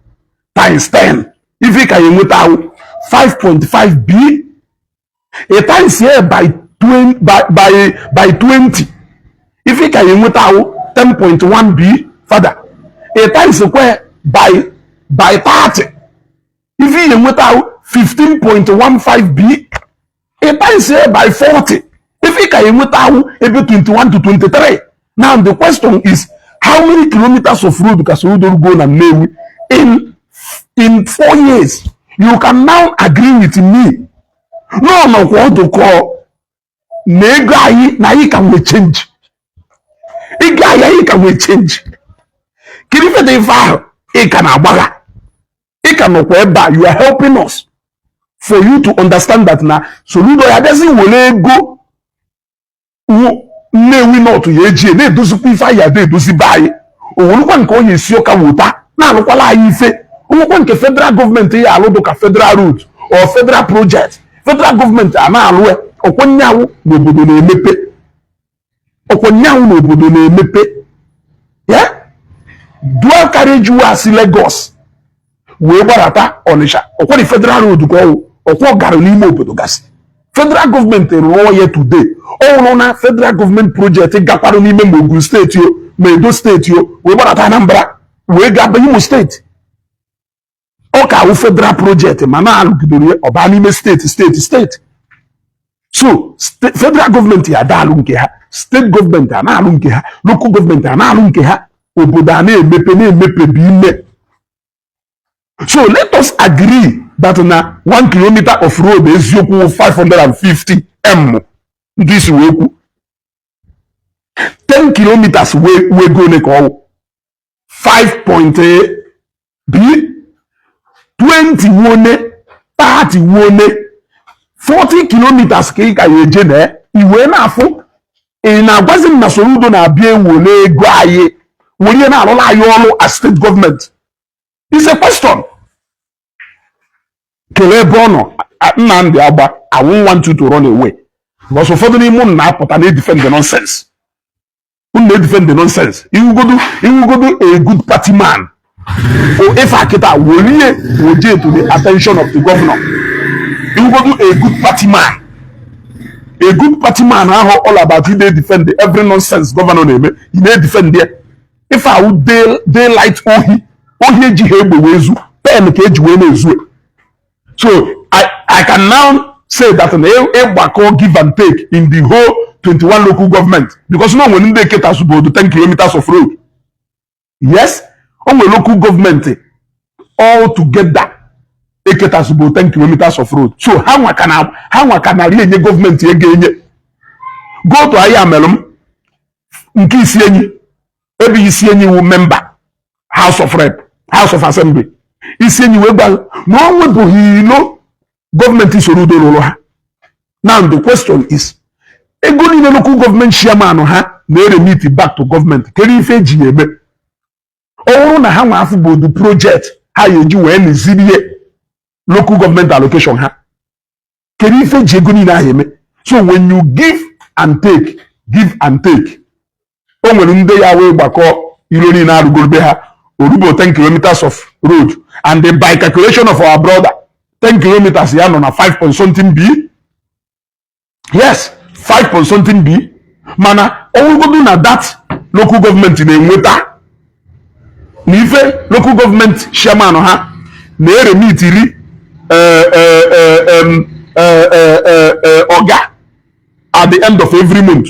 times 10, ife ka ya enweta ahụ 5.5 b. Eight times ya by 20, by 20, ife ka ya enweta ahụ 10.1 b. Fada, eight times kwa by 30, ife ya enweta ahụ 15.15 b. Eight times ya by 40, ife ka ya enweta ahụ ebe 21 to 23. Now the question is, how many kilometers of road ka Soludo go na Nnewi in 4 years? You can now agree with me no nọkwa ọdụ kọọ na ego anyị na anyị ka nwee change, ego anyị, anyị ka nwee change. Kedu ife dị ife ahụ ị ka na-agbagha? Ị ka nọkwa ebe a. You are helping us for you to understand that na Soludo ya abịazi were ego wu Nnewi North ya eji na-edozikwa ife anyị ada edozi be anyị. Owurukwa nke onye isi ụka wụta na-alụkwala anyị ife onwekwa nke federal gọọmenti ya alụ ka federal road or federal project, federal gọọmenti a na-alụ ya. Ọkwanyanwụ n'obodo na-emepe, ọkwanyanwụ n'obodo na-emepe ya. Dual carriage way si Lagos wee gbarata Ọnịsha, ọkwari federal road ka ọwụ ọkwọ gara n'ime obodo gasị. Federal gọọmenti rụọ ya today, ọ wụrụ na federal gọọmenti project gakwarụ n'ime ma Ogun Steeti o, ma Edo Steeti o, wee gbarata Anambra, wee gaa Imo Steeti. Ọ ka awụ federal project, ma na-alụgidere ya ọba n'ime steeti, steeti, steeti. So federal gọọmenti ya alụ nke ha, steeti gọọmenti a na-alụ nke ha, local gọọmenti a na-alụ nke ha, obodo a na-emepe, na-emepe bụ ime. So let us agree that na 1 kilometer of road, eziokwu, 550 m ndị isi wee kwu, 10 kilometers wee go ole ka ọwụ? 5 b. 20 wone, 30 wone, 40 kilometers ka ị ka ya eje na iwee na-afụ. Ị na-agwazi m na Soludo na-abịa ewole ego anyị were na-arụla anyị ọrụ as state government? Is a question. Kelee ebe ọ nọ. Nnamdi Agba, I won't want you to run away, because ụfọdụ n'ime unu na-apụta na edefend the nonsense. Unu na-edefend the nonsense. Iwugodu, iwugodu a good party man o ife akịta werie woje to the attention of the governor. Iwugodu a good party man, a good party man ahụ, all about you dey defend every nonsense governor na-eme. Ị na-edefend ya. Ife awụ daylight ohi. Ohi ejighị egbe wee zu, pen ka eji wee na-ezu. So I can now say that na ịgbakọ give and take in the whole 21 local government, because na o nwere ndị eketa 10 kilometers of road. Yes, o nwere local government all together eketazugbo 10 kilometers of road. So ha nwa ka na ha nwa ka narị enye gọọmenti ego enye. Go to ahịa melụm nke isi enyi, ebe isi enyi wu member House of Rep, House of Assembly. Isi enyi wee gwa na o nwebụghị ilo gọọmenti soro udo rụrụ ha. Now the question is, ego niile local government chairman ha na-eremit back to gọọmenti, kedu ife eji ya eme? Ọ bụrụ na ha nwa afọ bụ odu project ha ya eji wee mezirie local government allocation ha, kedu ife eji ego niile ahụ eme? So when you give and take, give and take, o nwere ndị ya wee gbakọ iro niile arụgoro be ha, orubo 10 kilometers of road. And the by calculation of our brother, 10 kilometers ya nọ na 5 point something b. Yes, 5 point something b. Mana ọwụgodu na that local government na-enweta Na ife local government chairman ha na-eremitiri oga at the end of every month.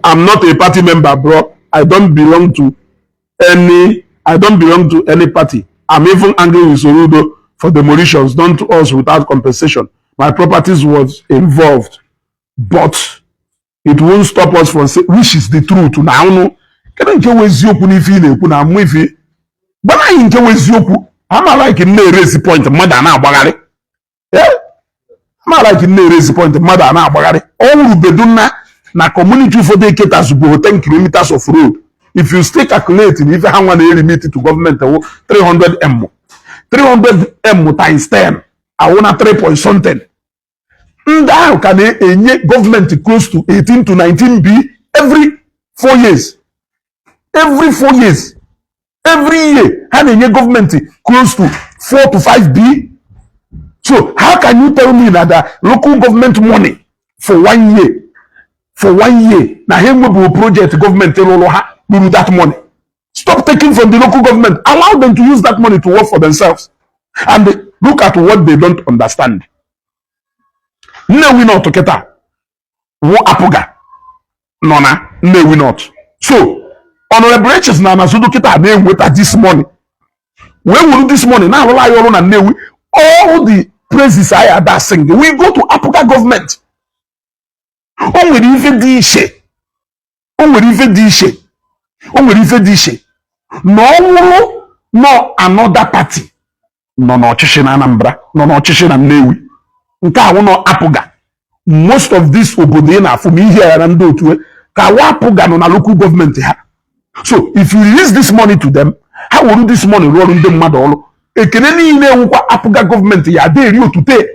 I'm not a party member, bro. I don't belong to any party. I'm even angry with Soludo for demolitions done to us without compensation. My properties was involved, but it won't stop us from say which is the truth. Na unu kedu nke wụ eziokwu n'ife ị na-ekwu na amụ ife gbana anyị nke wụ eziokwu? Ama like m na-erezi point, mmadụ a na-agbagharị. Ama like m na-erezi point, mmadụ a na-agbagharị. Ọ wụrụ na community ụfọdụ eketazụ bụ 10 kilometers of road. If you still calculate na ife ha nwa na-eremit to gọọmenti wụ 300 m, 300 m times 10 awụ na 3 point something. Ndị ahụ ka na-enye gọọmenti close to 18 to 19 b every 4 years. Every 4 years, every year, ha na-enye gọọmenti close to 4 to 5 b. So how can you tell me that the local government money for one year, for one year, na ha enwebeghị project gọọmenti rụrụ ha ruru that money? Stop taking from the local government. Allow them to use that money to work for themselves. And look at what they don't understand. Nnewi North kịta wụ APGA nọ na Nnewi North. So Honorable Echezona na Azudo kịta na-enweta this money wee wuru this money na-arụrụ anyị ọrụ na Nnewi. All the praises anyị ada sing, we go to APGA government. O nwere ife dị iche, o nwere ife dị iche, o nwere ife dị iche na ọ wụrụ nọ another party nọ n'ọchịchị na Anambra, nọ n'ọchịchị na Nnewi. Nke ahụ nọ APGA. Most of this obodo ị na-afụ ma ihe ya na ndị otu ka wa APGA nọ na local government ha. So if you release this money to them, ha were this money rụọ ọrụ ndị mmadụ ọrụ. Ekene niile ewukwa APGA gọọmenti ya ada eri otute.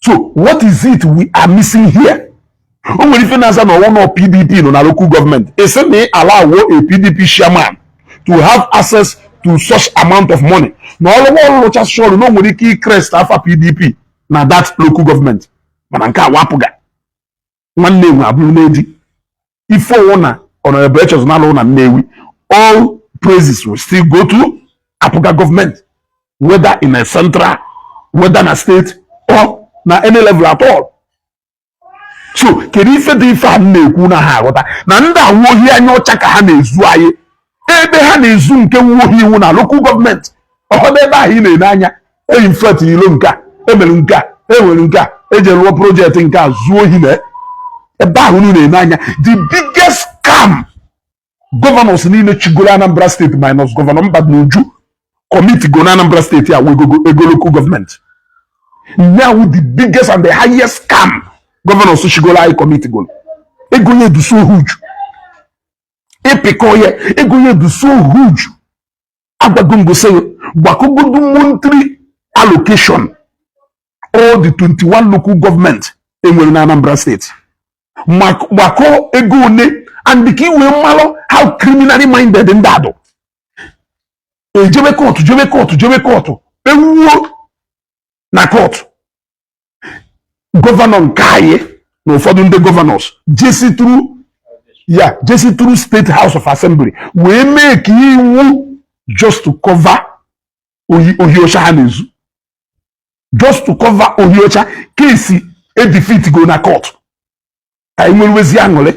So what is it we are missing here? O nwere ife na-aza na ọwụ nọ PDP nọ na local government, esi na allow a PDP chairman to have access to such amount of money na ọrụ ọrụ rụchasị ọrụ na o nwere ike icrest afa PDP na that local government. Mana nke a wapụga nwanne enwe abụrụ n'edi ife ọwụ na Honorable Echezona alụ na Nnewi, all praises will still go to APGA government, whether in a central, whether na state or na any level at all. So kedu ife dị ife a m na-ekwu na ha aghọta na ndị awụ ohi anya ọcha ka ha na-ezu anyị ebe ha na-ezu nke nwu ohi iwu na local government ọhọdụ ebe ahụ ị na-ene anya eyi mfet ilo nke a emere nke a enwere nke a eji rụọ project nke a zuo ohi na ebe ahụ unu na-ene anya. The biggest scam governors niile chigoro Anambra State minus Governor Mbadinuju commit go na Anambra State a wee ego local government now, the biggest and the highest scam governors chigoro anyị commit go, ego ya edu so huge. Ịpịkọ ya, ego ya edu so huge. Agwago ngosi ya gbakọgodu monthly allocation all the 21 local government enwere na Anambra State, gbakọ ego one and ka i wee mmalụ how criminally minded ndị adụ ejebe court, jebe court, jebe court, ewuo na court. Governor nke anyị na ụfọdụ ndị governors jesi through ya, jesi through State House of Assembly wee mee ka iwu just to cover ohi, ohi ọcha ha na-ezu, just to cover ohi ọcha kesi edefeat go na court ka anyị nwerewezi aṅụrị.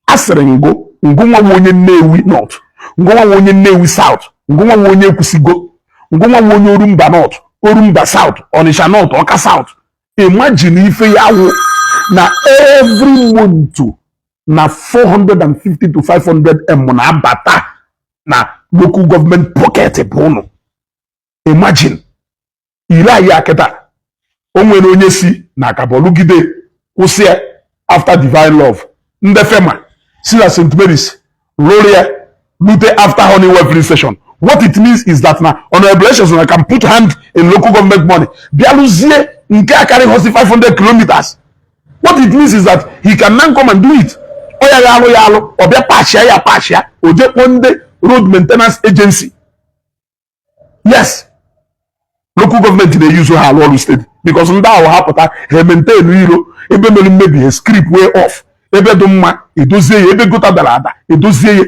A sịrị ngụ ngụ nwa nwe onye Nnewi North, ngụ nwa nwe onye Nnewi South, ngụ nwa nwe onye Ekwusigo, ngụ nwa nwe onye Orumba North, Orumba South, Onitsha North, Ọka South, imagine ife ya wụ na every month na 450 to 500 m na-abata na local government pocket bụ ụnụ. Imagine ire anyị akịta o nwere onye si na akabọlugide kwụsị ya after Divine Love, ndị FERMA si na St. Mary's lụrụ ya lute after Honeywell filling station. What it means is that na Honorable Echezona can put hand in local government money bịalụzie nke a karịghọzi 500 kilometers. What it means is that he can now come and do it. Ọ ya ya alụ ya alụ, ọ bịa pachia ya pachia, o jee kpọọ ndị road maintenance agency. Yes, local government na-eyuzu ha alụ ọrụ steady because ndị ahụ ha pụta, ha maintain iro ebe mere mmebi, ha scrape way off ebe dị mma, edozie ya, ebe gutter dara ada, edozie ya,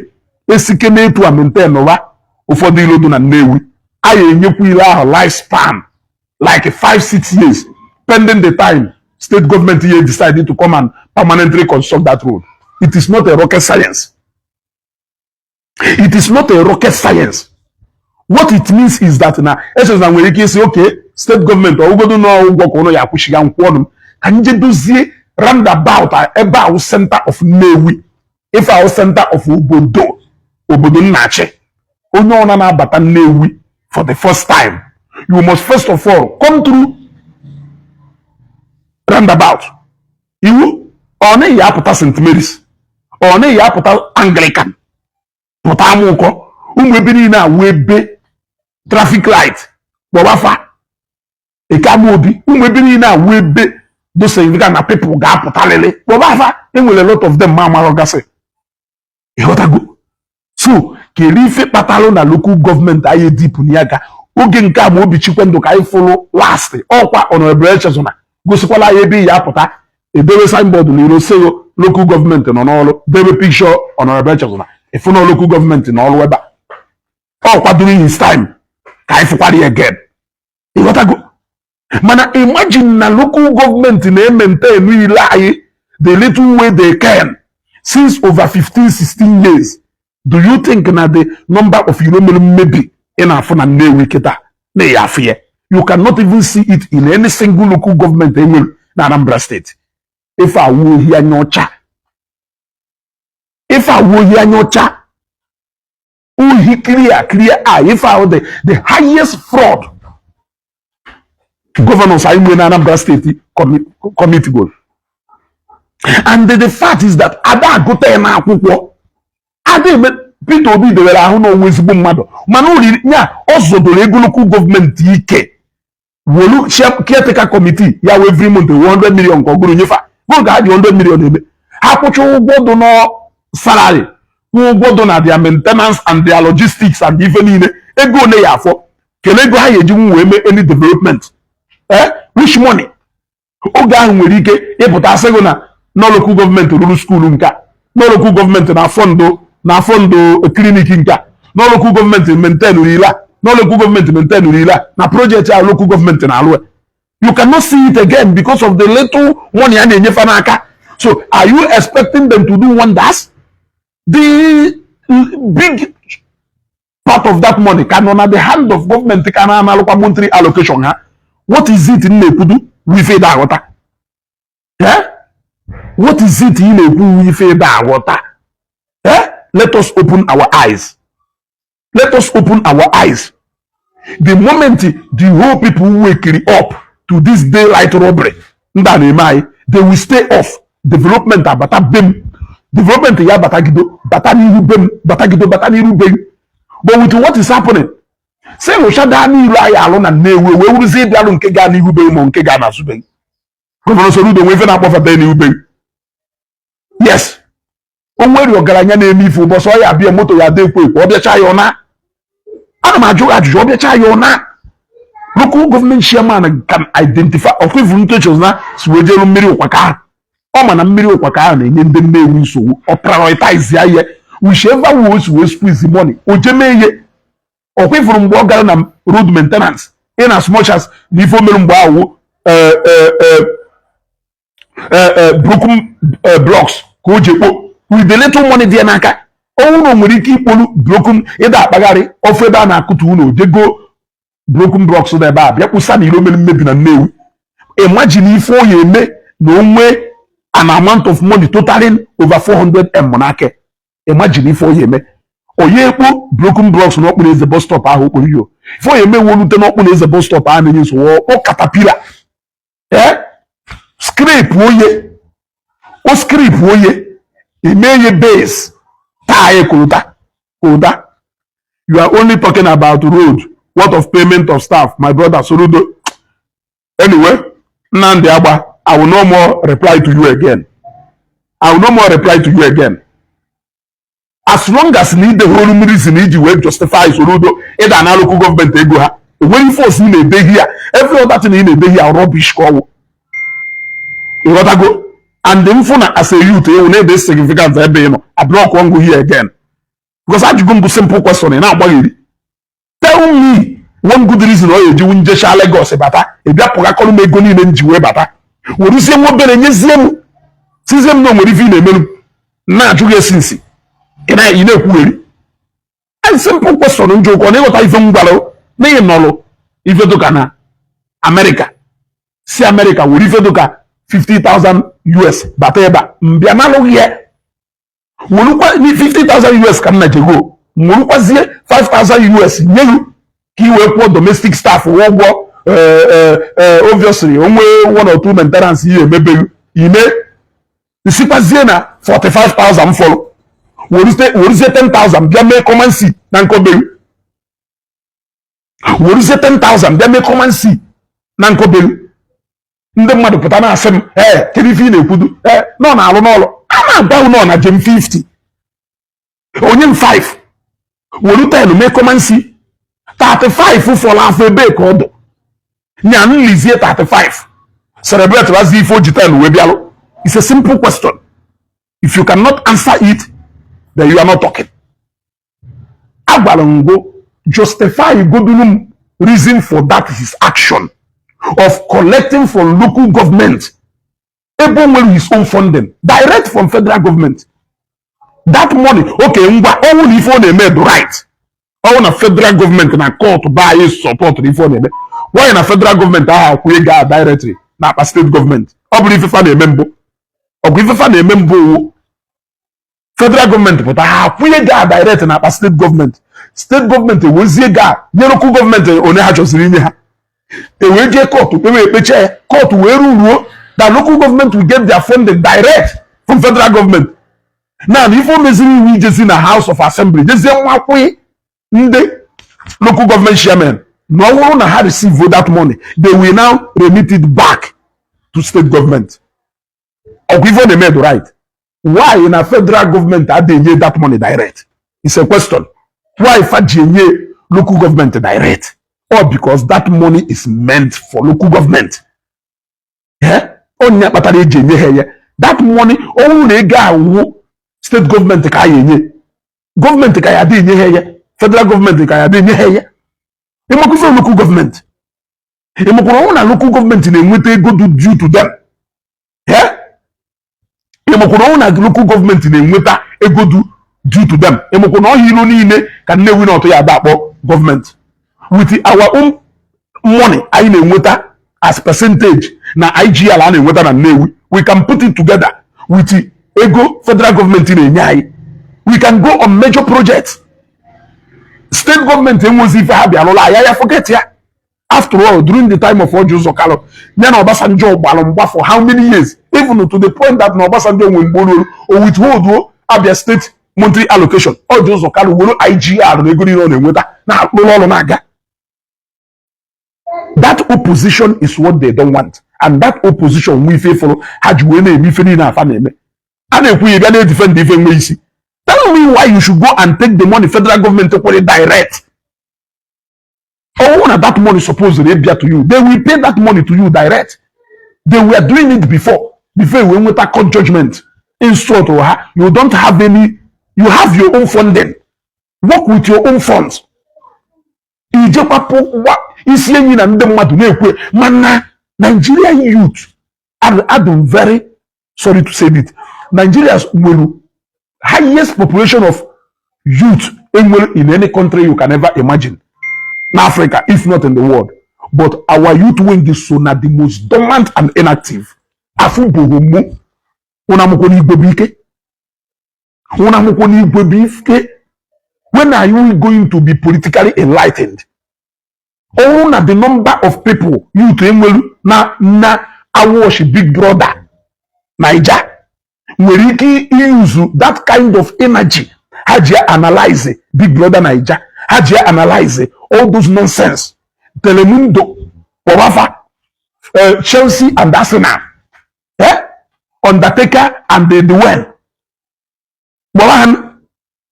esike n'etu a maintain ụwa. Ụfọdụ ilo dị na Nnewi, a ya enyekwa ile ahụ life span like 5, 6 years, pending the time state government here decided to come and permanently construct that road. It is not a rocket science. It is not a rocket science. What it means is that na Echezona nwere ike isi, okay, state government, ọwụgodo na ụgwọ ka ụnụ ya akwụshiga nkwụ ọnụ m ka nje dozie roundabout a, ebe ahụ center of Nnewi, ife ahụ center of obodo nnachi. Onye ọna na-abata Nnewi for the first time, you must first of all come through roundabout. Iwu ọ naghị apụta St. Mary's, ọ naghị apụta Anglican, pụta Amụkọ, ụmụ ebe niile awụ ebe traffic light kpọbafa Eke Amaobi, ụmụ ebe niile awụ ebe do significant na people ga-apụtalịlị kpọbafa. Enwere a lot of them ma amarọ gasị, ịghọtago? So kedu ife kpatalụ na local government anyị edipụ na ya ga oge nke a ma obi Chikwendụ ka anyị fụrụ last ọkwa Honorable Echezona gosikwala anyị ebe ya apụta edobe signboard na iro seo local government nọ n'ọrụ, debe picture Honorable Echezona, ịfụ na local government n'ọrụ ebe a. Ọkwa during his time ka anyị fụkwara ya again, ịghọtago? Mana imagine na local government na-emaintain ile anyị the little way they can since over 15 16 years. Do you think na the number of iro mere mmebi ị na-afụ na Nnewi kịta na ya afụ ya? You cannot even see it in any single local government enwere na Anambra State. Ife awụ ohi anya ọcha, ife awụ ohi anya ọcha, ohi clear clear eye. Ife ahụ the highest fraud governors anyị nwere na Anambra State commit go. And the fact is that ada agụta ya n'akwụkwọ ada eme. Peter Obi dewere ahụ na onwe ezigbo mmadụ, mana oriri nya ọ zọdoro ego local government ike, wolu caretaker committee ya wee every month 100 million ka ọ gụrụ nyefa bụ ka ha ji 100 million eme. Ha kwụcha ụgwọ dị na salary, kwụọ ụgwọ dị na their maintenance and their logistics and ife niile, ego ole ya afọ? Kelee ego ha ga-eji wee mee any development? Eh, which money? Oge ahụ nwere ike ịpụta asị gị na nọ local government rụrụ school nke a, nọ local government na fund na fund clinic nke a, nọ local government maintain ile a, nọ local government maintain ile a, na project a local government na-alụ. You cannot see it again because of the little money a na-enyefe n'aka. So are you expecting them to do wonders? The big part of that money ka nọ na the hand of government, ka na-analụkwa monthly allocation ha. What is it m na-ekwudu wife ịda aghọta? Eh, what is it ị na-ekwu ife ịda aghọta? Eh, let us open our eyes. Let us open our eyes. The moment the whole people wake up to this daylight robbery ndị a na-eme anyị, they will stay off. Development abata be m, development ya batagido bata n'ihu be m, batagido bata n'iru be m. But with what is happening, si lụchada n'iru anyị alụ na Nnewi wee wuruzie ịbịalụ nke gaa n'ihu be ma nke gaa n'azụ be. Governor Soludo nwee ife na-akpọfata n'ihu be. Yes, o nwere ọgaranya na-eme ife ụbọchị ọ ya abịa, moto ya ada ekwo ekwo, ọ bịacha ya ọna. Ana m ajụ ajụjụ, ọ bịacha ya ọna. Local government chairman can identify ọkwa ntochos na si wee jelu mmiri ụkwaka ahụ. Ọ ma na mmiri ụkwaka ahụ na-enye ndị Nnewi nsogbu, ọ prioritize ya ihe, whichever way o si wee squeeze money, o je mee ihe. Ọkwa ifuru mgbe ọ gara na road maintenance, in as much as na ife o mere mgbe ahụ broken blocks ka o ji ekpo with the little money dị ya n'aka. Ọnwụ na o nwere ike ikpolu broken ịda akpagharị ofe ebe a na-akụtu ụlọ, jego broken blocks dị ebe a bịa kwụsa na iro mere mmebi na Nnewi. Imagine ife o ya eme na o nwee an amount of money totaling over 400 m n'aka. Imagine ife o ya eme onye ekpo broken blocks n'okpuru eze bus stop ahụ okporo iyo. Ife o ya eme wolute n'okpuru eze bus stop ahụ na-enye nsogbu, ọ caterpillar ee scrape oye, o scrape oye, eme ye base taa ye kota kota. You are only talking about road. What of payment of staff, my brother Soludo? Anyway, Nnamdi Agba, I will no more reply to you again. I will no more reply to you again as long as na ide holu reason iji wee justify Soludo ịda na local government ego ha. Enweghị force ị na-edeghi ya. Every other thing ị na-edeghi ya, rubbish ka ọwụ, ịghọtago? And mfụ na as a youth ewu na-ede significant ebe ị nọ, ablock ngụ here again because ajụgo mbụ simple question ị na-agbagheri. Tell me one good reason ọ ga-eji njecha Lagos bata, ị bịa pụgakọrọ m ego niile m ji wee bata, weruzie nwa obere nyezie m, sizie m na o nwere ife ị na-emerụ m na-ajụ gị esi nsi ị na-ekwugheri. A simple question njụ ụkọ na ịghọta ife m gwara n'ihi nọlụ ife dụka na Amerịka, si Amerịka were ife dụka 50,000 US bata ebe a, mbịa nalụghị ya, werukwa 50,000 US ka m na jego, werukwazie 5,000 US nye gị ka ị wee kwụọ domestic staff ụgwọ. Obviously, onwe one or two maintenance ihe emebeghị ime, nsikwazie na 45,000 fọrọ, weruzie 10,000 bịa mee common na nkọbeghị, weruzie 10,000 bịa mee common na nkọbeghị. Ndị mmadụ pụta na-asị m, "Ee, kedu ife ị na-ekwudu?" Ee, nọ na-alụ n'ọlụ a na-agwa nọ na jem 50, onye m 5, were 10 mee common, 35 fọrọ afọ ebe ka ọ dụ nya nlizie 35, celebrate wazi ife o ji 10 wee bịalụ. It's a simple question. If you cannot answer it, then you are not talking. Agwara ngo justify godulu m reason for that his action of collecting from local government ebe o nwere his own funding direct from federal government, that money. Okay, ngwa, ọnwụ na ife ọ na-eme dị right, ọnwụ na federal government na court ba anyị support na ife ọ na-eme, why na federal government ahụ akwụ ego a directly na akpa state government? Ọ bụrụ ifefa na-eme mbụ, ọgụ ifefa na-eme mbụ owo federal government pụta, ha akwụnye ego a direct na akpa state government, state government ewezie ego a nye local government one ha chọsiri inye ha, ewee jee court kpewe ekpecha ya, court wee ruruo that local government will get their funding direct from federal government. Na ife o meziri iwu ijezi na House of Assembly jezie nwakwụ ndị local government chairman na ọ bụrụ na ha receive that money, they will now remit it back to state government. Ọkwa ife ọ na-eme the right? Why na federal government adịghị enye that money direct? It's a question. Why fa ji enye local government direct? Or because that money is meant for local government. Eh, onye kpatara eji enye ha ya that money? Ọ bụrụ na ego awụ state government ka a ya enye, gọọmenti ka ya adị enye ha ya, federal government ka ya adị enye ha ya. Ịmakwụfe local government, ịmakwara ọnwụ na local government na-enweta ego due to them. Eh, ịmakwara ọnwụ na local government na-enweta ego due to them. Ịmakwara na ọhịa ilo niile ka Nnewi na ọtụ ya ada akpọ gọọmenti. With our own money anyị na-enweta as percentage na IGR a na-enweta na Nnewi, we can put it together with ego federal government na-enye anyị, we can go on major projects. State government enwezi ife ha bịa lụla ya, ya forget ya. After all, during the time of Orji Uzor Kalu ya na Obasanjo gbalụ mgba for how many years, even to the point that na Obasanjo nwe mgbe o o withhold o Abia State monthly allocation. Orji Uzor Kalu were IGR na ego niile ọ na-enweta na-alụrụ ọrụ na-aga. That opposition is what they don't want, and that opposition nwe ife fụrụ ha ji wee na-eme ife niile afa na-eme. A na-ekwu ya, bịa na-edefend ife nwe isi. Tell me why you should go and take the money federal government kwere direct. Ọwụ na that money suppose to bịa to you, they will pay that money to you direct. They were doing it before wee nweta court judgment insult ha. You don't have any, you have your own funding, work with your own funds. Ijekwapụ isi enyi na ndị mmadụ na-ekwe, mana Nigerian youth, I'm very sorry to say it, Nigeria nwere highest population of youth enwere in any country you can ever imagine na Africa, if not in the world, but our youth wing is so na the most dormant and inactive. Afụbụghị mụ ụna amụkwọ n'igwe bụ ike, ụna amụkwọ n'igwe bụ ike. When are you going to be politically enlightened? Ọwụ na the number of people youth enwelu na awatch Big Brother Naija nwere ike use that kind of energy ha ji analyze Big Brother Naija, ha ji analyze all those nonsense, Telemundo kpọbafa, Chelsea and Arsenal, eh? Undertaker and the well kpọba ha,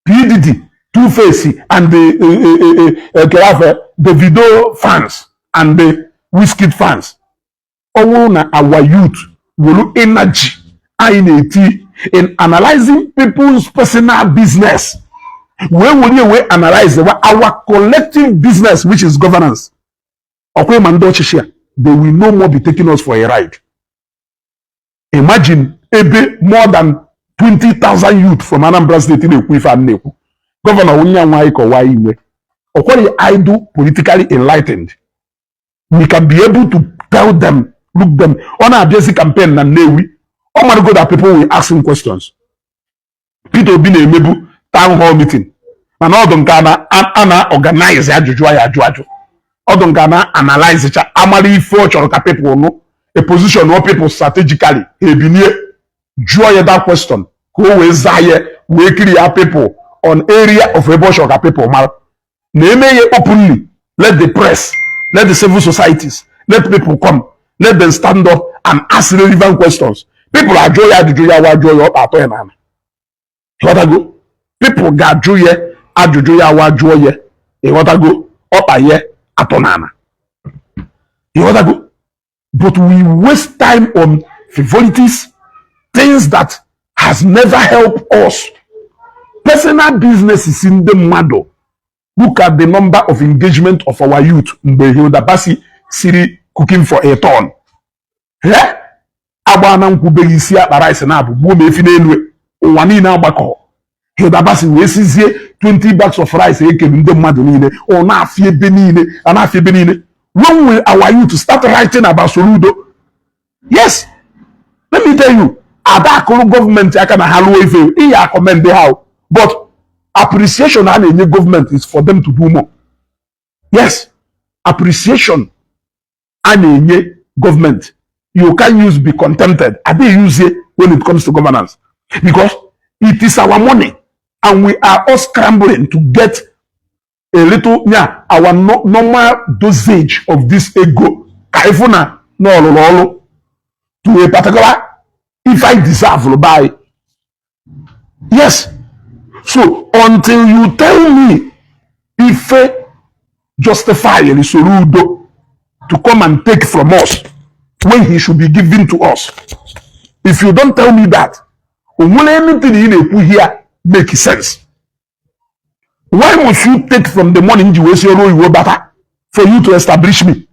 PDD, Two-Face and the Kerafe, Davido fans and the Wizkid fans. Ọ bụrụ na our youth were energy anyị na-eti in analyzing people's personal business Wee were wee analyze our collective business, which is governance. Ọkwa ma ndị ọchịchị a, they will no more be taking us for a ride. Imagine ebe more than 20,000 youth from Anambra State na-ekwu ife a na-ekwu. Governor onye nwa anyị kọwaa inwe ọkwari idle politically enlightened, we can be able to tell them, look them, ọ na-abịazi campaign na Nnewi, ọ marago that people will ask him questions. Peter Obi na-emebu town hall meeting, mana ọdụ nke a na-organize ajụjụ ya ajụ ajụ, ọdụ nke a na-analyze cha amara ife ọ chọrọ ka people nụ, a position or people strategically ebinie jụọ ya that question ka o wee zaa ya, wee kiri ya people on area of ebe ọ chọrọ ka people mara na-eme ya openly. Let the press, let the civil societies, let people come, let them stand up and ask relevant questions. People ajụọ ya ajụjụ ya wa jụọ ya ọkpa atọ ya n'ala. Ịghọtago? People ga-ajụ ya ajụjụ ya wa jụọ ya, ịghọtago, ọkpa ya atọ n'ala. Ịghọtago? But we waste time on frivolities, things that has never helped us, personal businesses ndị mmadụ. Look at the number of engagement of our youth mgbe Hilda Baci siri Cooking for a Ton. Agba na nkwubeghị isi akpa rice na-abụ gbuo ma efi n'elu ụwa niile agbakọ. Hilda Baci wee sizie 20 bags of rice ekere ndị mmadụ niile, ọ na-afịa ebe niile, ọ na-afịa ebe niile. When will our youth start writing about Soludo? Yes, let me tell you, ada akụrụ gọọmenti aka na ha lụọ ife ihe a-commend ha, but appreciation a na-enye gọọmenti is for them to do more. Yes, appreciation a na-enye gọọmenti, you can use be contented, adịghị use it when it comes to governance, because it is our money and we are all scrambling to get a little, yeah, our no, normal dosage of this ego ka ịfụ na na ọlụrụ ọlụ to a particular if I deserve by. Yes, so until you tell me ife justify Soludo to come and take from us when he should be giving to us, if you don't tell me that, o nwere anything ị na-ekwu here make sense? Why must you take from the money nji wee si ọrụ oyibo bata for you to establish me?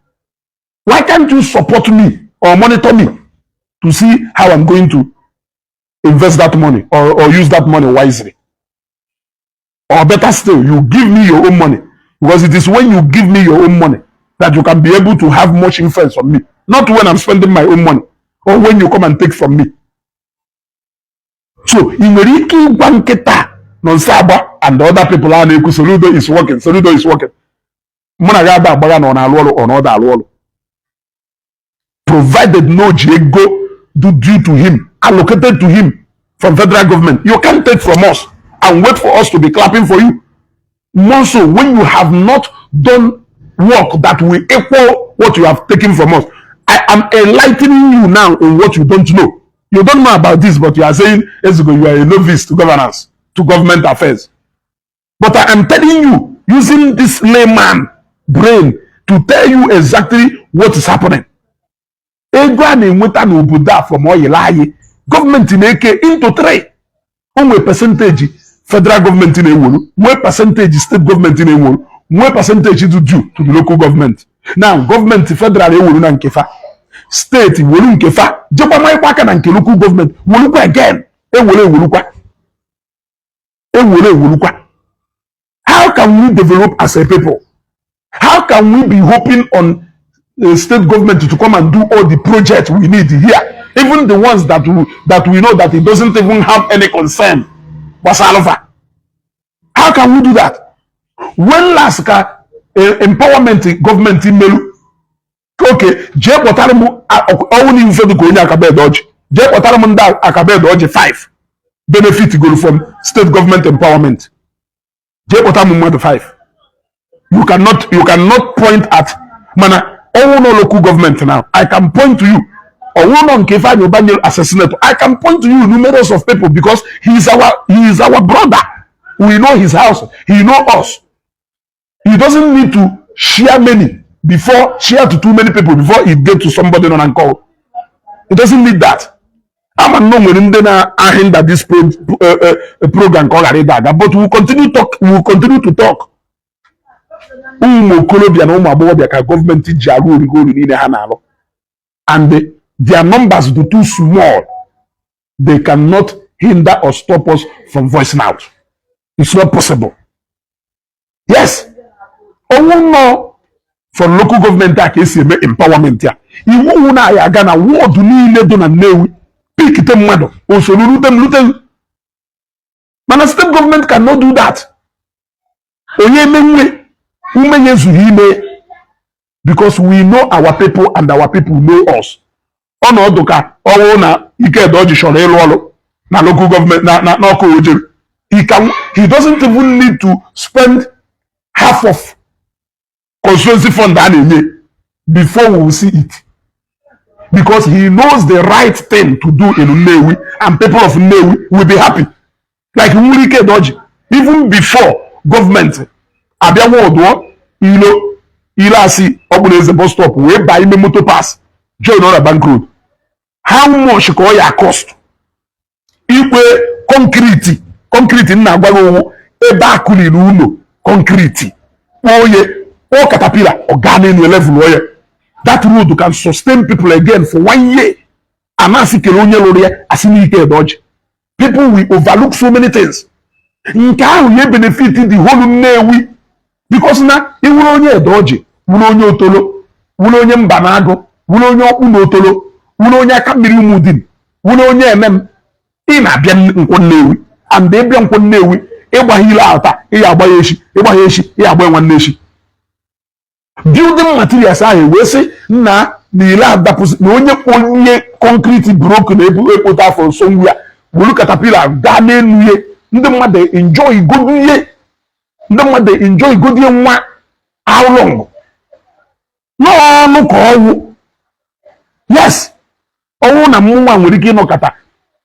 Why can't you support me or monitor me to see how I'm going to invest that money or use that money wisely? Or better still, you give me your own money, because it is when you give me your own money that you can be able to have much influence on me, not when I'm spending my own money or when you come and take from me. So ị nwere ike ịgwa nkịta nọ nso agba and other people a na-ekwu "Soludo is working, Soludo is working." Mụ na gị ada agbagha na ọ na-alụ ọrụ ọ na ọ da alụ ọrụ, provided no ji ego do due to him, allocated to him from federal government. You can't take from us and wait for us to be clapping for you, more so when you have not done work that will equal what you have taken from us. I am enlightening you now on what you don't know. You don't know about this, but you are saying, "Ezugo, you are a novice to governance, to government affairs." But I am telling you, using this layman brain to tell you exactly what is happening. Ego a na-enweta n'obodo a from oil anyị, gọọmenti na-eke into three. O nwee percentage federal gọọmenti na-ewolu, nwee percentage steeti gọọmenti na-ewolu, nwee percentage dị due to the local government. Now, gọọmenti federal ewolu na nke fa, steeti wolu nke fa, jekwa manyekwa aka na nke local gọọmenti wolukwa again, ewere ewolukwa, ewere ewolukwa. How can we develop as a people? How can we be hoping on the state government to come and do all the projects we need here, even the ones that we know that it doesn't even have any concern gbasara fa? How can we do that? When last ka empowerment gọọmenti melu? Oke jee kpọtara m ọnwụ na ife dị ka onye akabed ọjị, jee kpọtara m ndị akabed ọjị 5 benefit goro from state government empowerment. Jee kpọta m mmadụ 5. You cannot point at. Mana ọnwụ nọ local government now, I can point to you. Ọnwụ nọ nke Ifeanyi Uba nyere as a senator, I can point to you numerous of people, because he is our brother. We know his house, he know us. He doesn't need to share many before share to too many people before he get to somebody nọ na nke. He doesn't need that. Ama nnọọ nwere ndị na-ahinder this program ka ọ ghara ịda aga, but we continue talk, we will continue to talk. Ụmụ okorobịa na ụmụ agbọghọbịa ka gọọmenti ji arụ origori niile ha na-arụ, and their numbers do too small. They cannot hinder or stop us from voicing out. It's not possible. Yes, ọnwụ nọ from local government a ka esi eme empowerment ya. Iwu wu na ya aga na ward niile dị na Nnewi, pikite mmadụ osoro rute m rute m. Mana state government cannot do that. Onye emenwe ume ya ezughị ime, because we know our people and our people know us. Ọnọdụ ka ọwụ na Ikedoji chọrọ ịlụ ọrụ na local government na n'ọkụ ojere, he doesn't even need to spend half of constituency fund a na-enye before we will see it, because he knows the right thing to do in Nnewi and people of Nnewi will be happy. Like nwere Ikedoji, even before government abịa wọdụọ ilo ilo asị Ọkpụneze bus stop wee baa ime motor pass join ọra Bank Road, how much ka ọ ya cost ikwe concrete? Concrete m na-agwa gị owu ebe a kụriri ụlọ concrete, kpọọ onye kpọọ caterpillar, ọ gaa n'elu level onye. That road can sustain people again for one year. Amasị kele onye lụrụ ya, asị n'ike edoji. People will overlook so many things. Nke ahụ ya benefit the whole Nnewi, because na ịwụrụ onye Edoji, wụrụ onye Otolo, wụrụ onye Mbanagụ, wụrụ onye Ọkpụ na Otolo, wụrụ onye aka mmiri Ụmụdin, wụrụ onye Emem, ị na-abịa Nkwọ Nnewi, and ịbịa Nkwọ Nnewi, ịgbagha ile ahụ taa, ị ya agba ya echi, ịgba ya echi, ị ya agba ya nwanne echi. Building materials ahụ wee sị nna na ile adapụsị na onye onye concrete broke na-ebu ekpota afọ nso nwu ya wuru caterpillar gaa n'elu ihe. Ndị mmadụ enjoy godu ihe, ndị mmadụ enjoy godu ihe nwa. How long n'ọnụ ka ọwụ? Yes, ọnwụ na mụnwa nwere ike ịnọkọta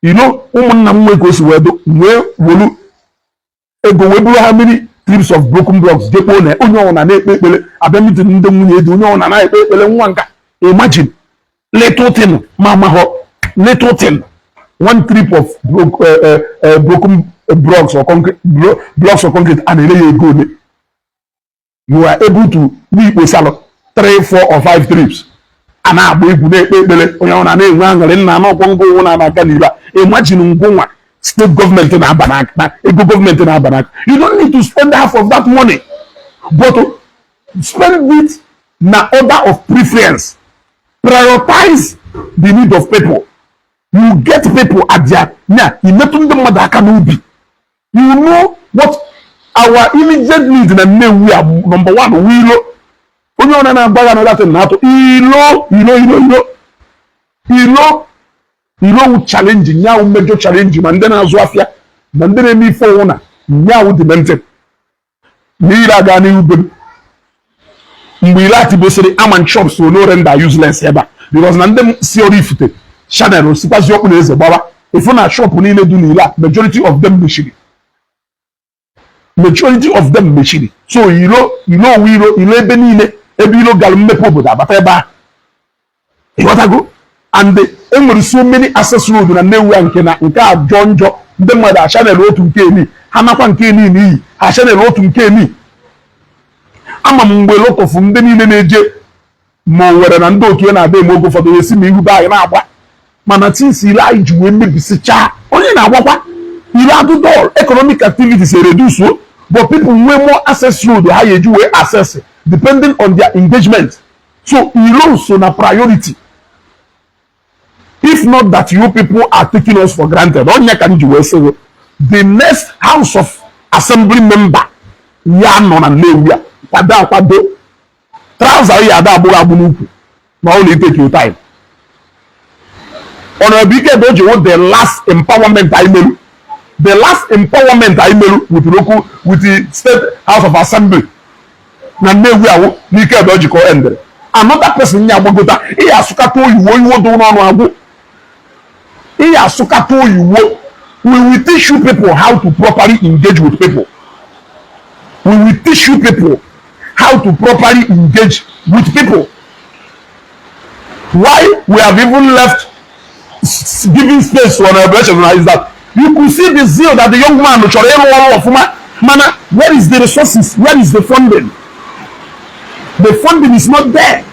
ino ụmụnna m nwee ka o si wee do wee wolu ego wee buru ha mmiri trips of broken blocks jekpoo na onye ọbụla na-ekpe ekpere, abịa meeting ndị nwunye di, onye ọbụla na-ekpe ekpere nwa nka. Imagine little thing, ma amaghọ little thing, one trip of broken blocks or concrete, blocks or concrete, a na-ere ya ego ole? You are able to n'ikpo salụ three, four or five trips, a na-agba egwu, na-ekpe ekpere, onye ọbụla na-enwe aṅụrị nna n'ọkwọ ngwa ụwụ na-aga n'ile a. Imagine ngwụnwa state government na-aba n'aka na ego gọọmenti na-aba n'aka. You don't need to spend half of that money, but spend it na order of preference. Prioritize the need of people. You get people at their nya imetụ ndị mmadụ aka n'obi. You know what our immediate need na Nnewi a? Number one, wilo onye ọna na-agba ya na datin na-atụ ilo ilo ilo ilo ilo ilo wu challenge nyawu, major challenge, ma ndị na-azụ afịa ma ndị na-eme ife ọwụ na nyawu dị mental niile aga n'ihu be m. Mgbe ile atibosiri aman shops no render useless ebe a, because na ndị si ọrụ ifite channel osikwazi ọkpụ na eze gbawa ifu na shop niile dị n'ile a, majority of them mechiri, majority of them mechiri. So ilo ilo owu ilo ilo ebe niile, ebe ilo gara mmepe obodo abata ebe ahụ, ịghọtago? And enwere so many access road na Nnewi a nke na nke a jọọ njọ, ndị mmadụ achanel otu nke eni ha nakwa nke eni n'iyi ha chanel otu nke eni. Ama m mgbe lot of ndị niile na-eje ma o were na ndị otu ya na-abịa eme oge ụfọdụ esi ma ihu be anyị na-agba, mana tinsi ile anyị ji wee mebisichaa onye na-agbakwa ile adụdol. Economic activities reduce, but people nwee more access road ha ga-eji wee access depending on their engagement. So ilo so na priority, if not that you people are taking us for granted. Onye ka m ji wee sị the next House of Assembly member ya nọ na Nnewi a kwado akwado trouser ya ada agbụghị agbụ n'ukwu na ọ na-etake your time. Honorable Ike Edoji, the last empowerment anyị meru, the last empowerment anyị meru with local, with the State House of Assembly na Nnewi awụ n'Ike Edoji ka ọ endere. Another person ya agbagota ihe asụkata oyiwo iwo dị n'ọnụ agwụ ihe asụkata oyiwo. We will teach you people how to properly engage with people. We will teach you people how to properly engage with people. Why we have even left giving space to Honorable Echezona is that you could see the zeal that the young man chọrọ ịrụ ọrụ ọfụma, mana where is the resources? Where is the funding? The funding is not there.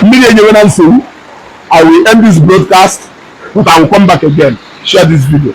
Mmiri enyewe na nsogbu. I will end this broadcast, but I will come back again. Share this video.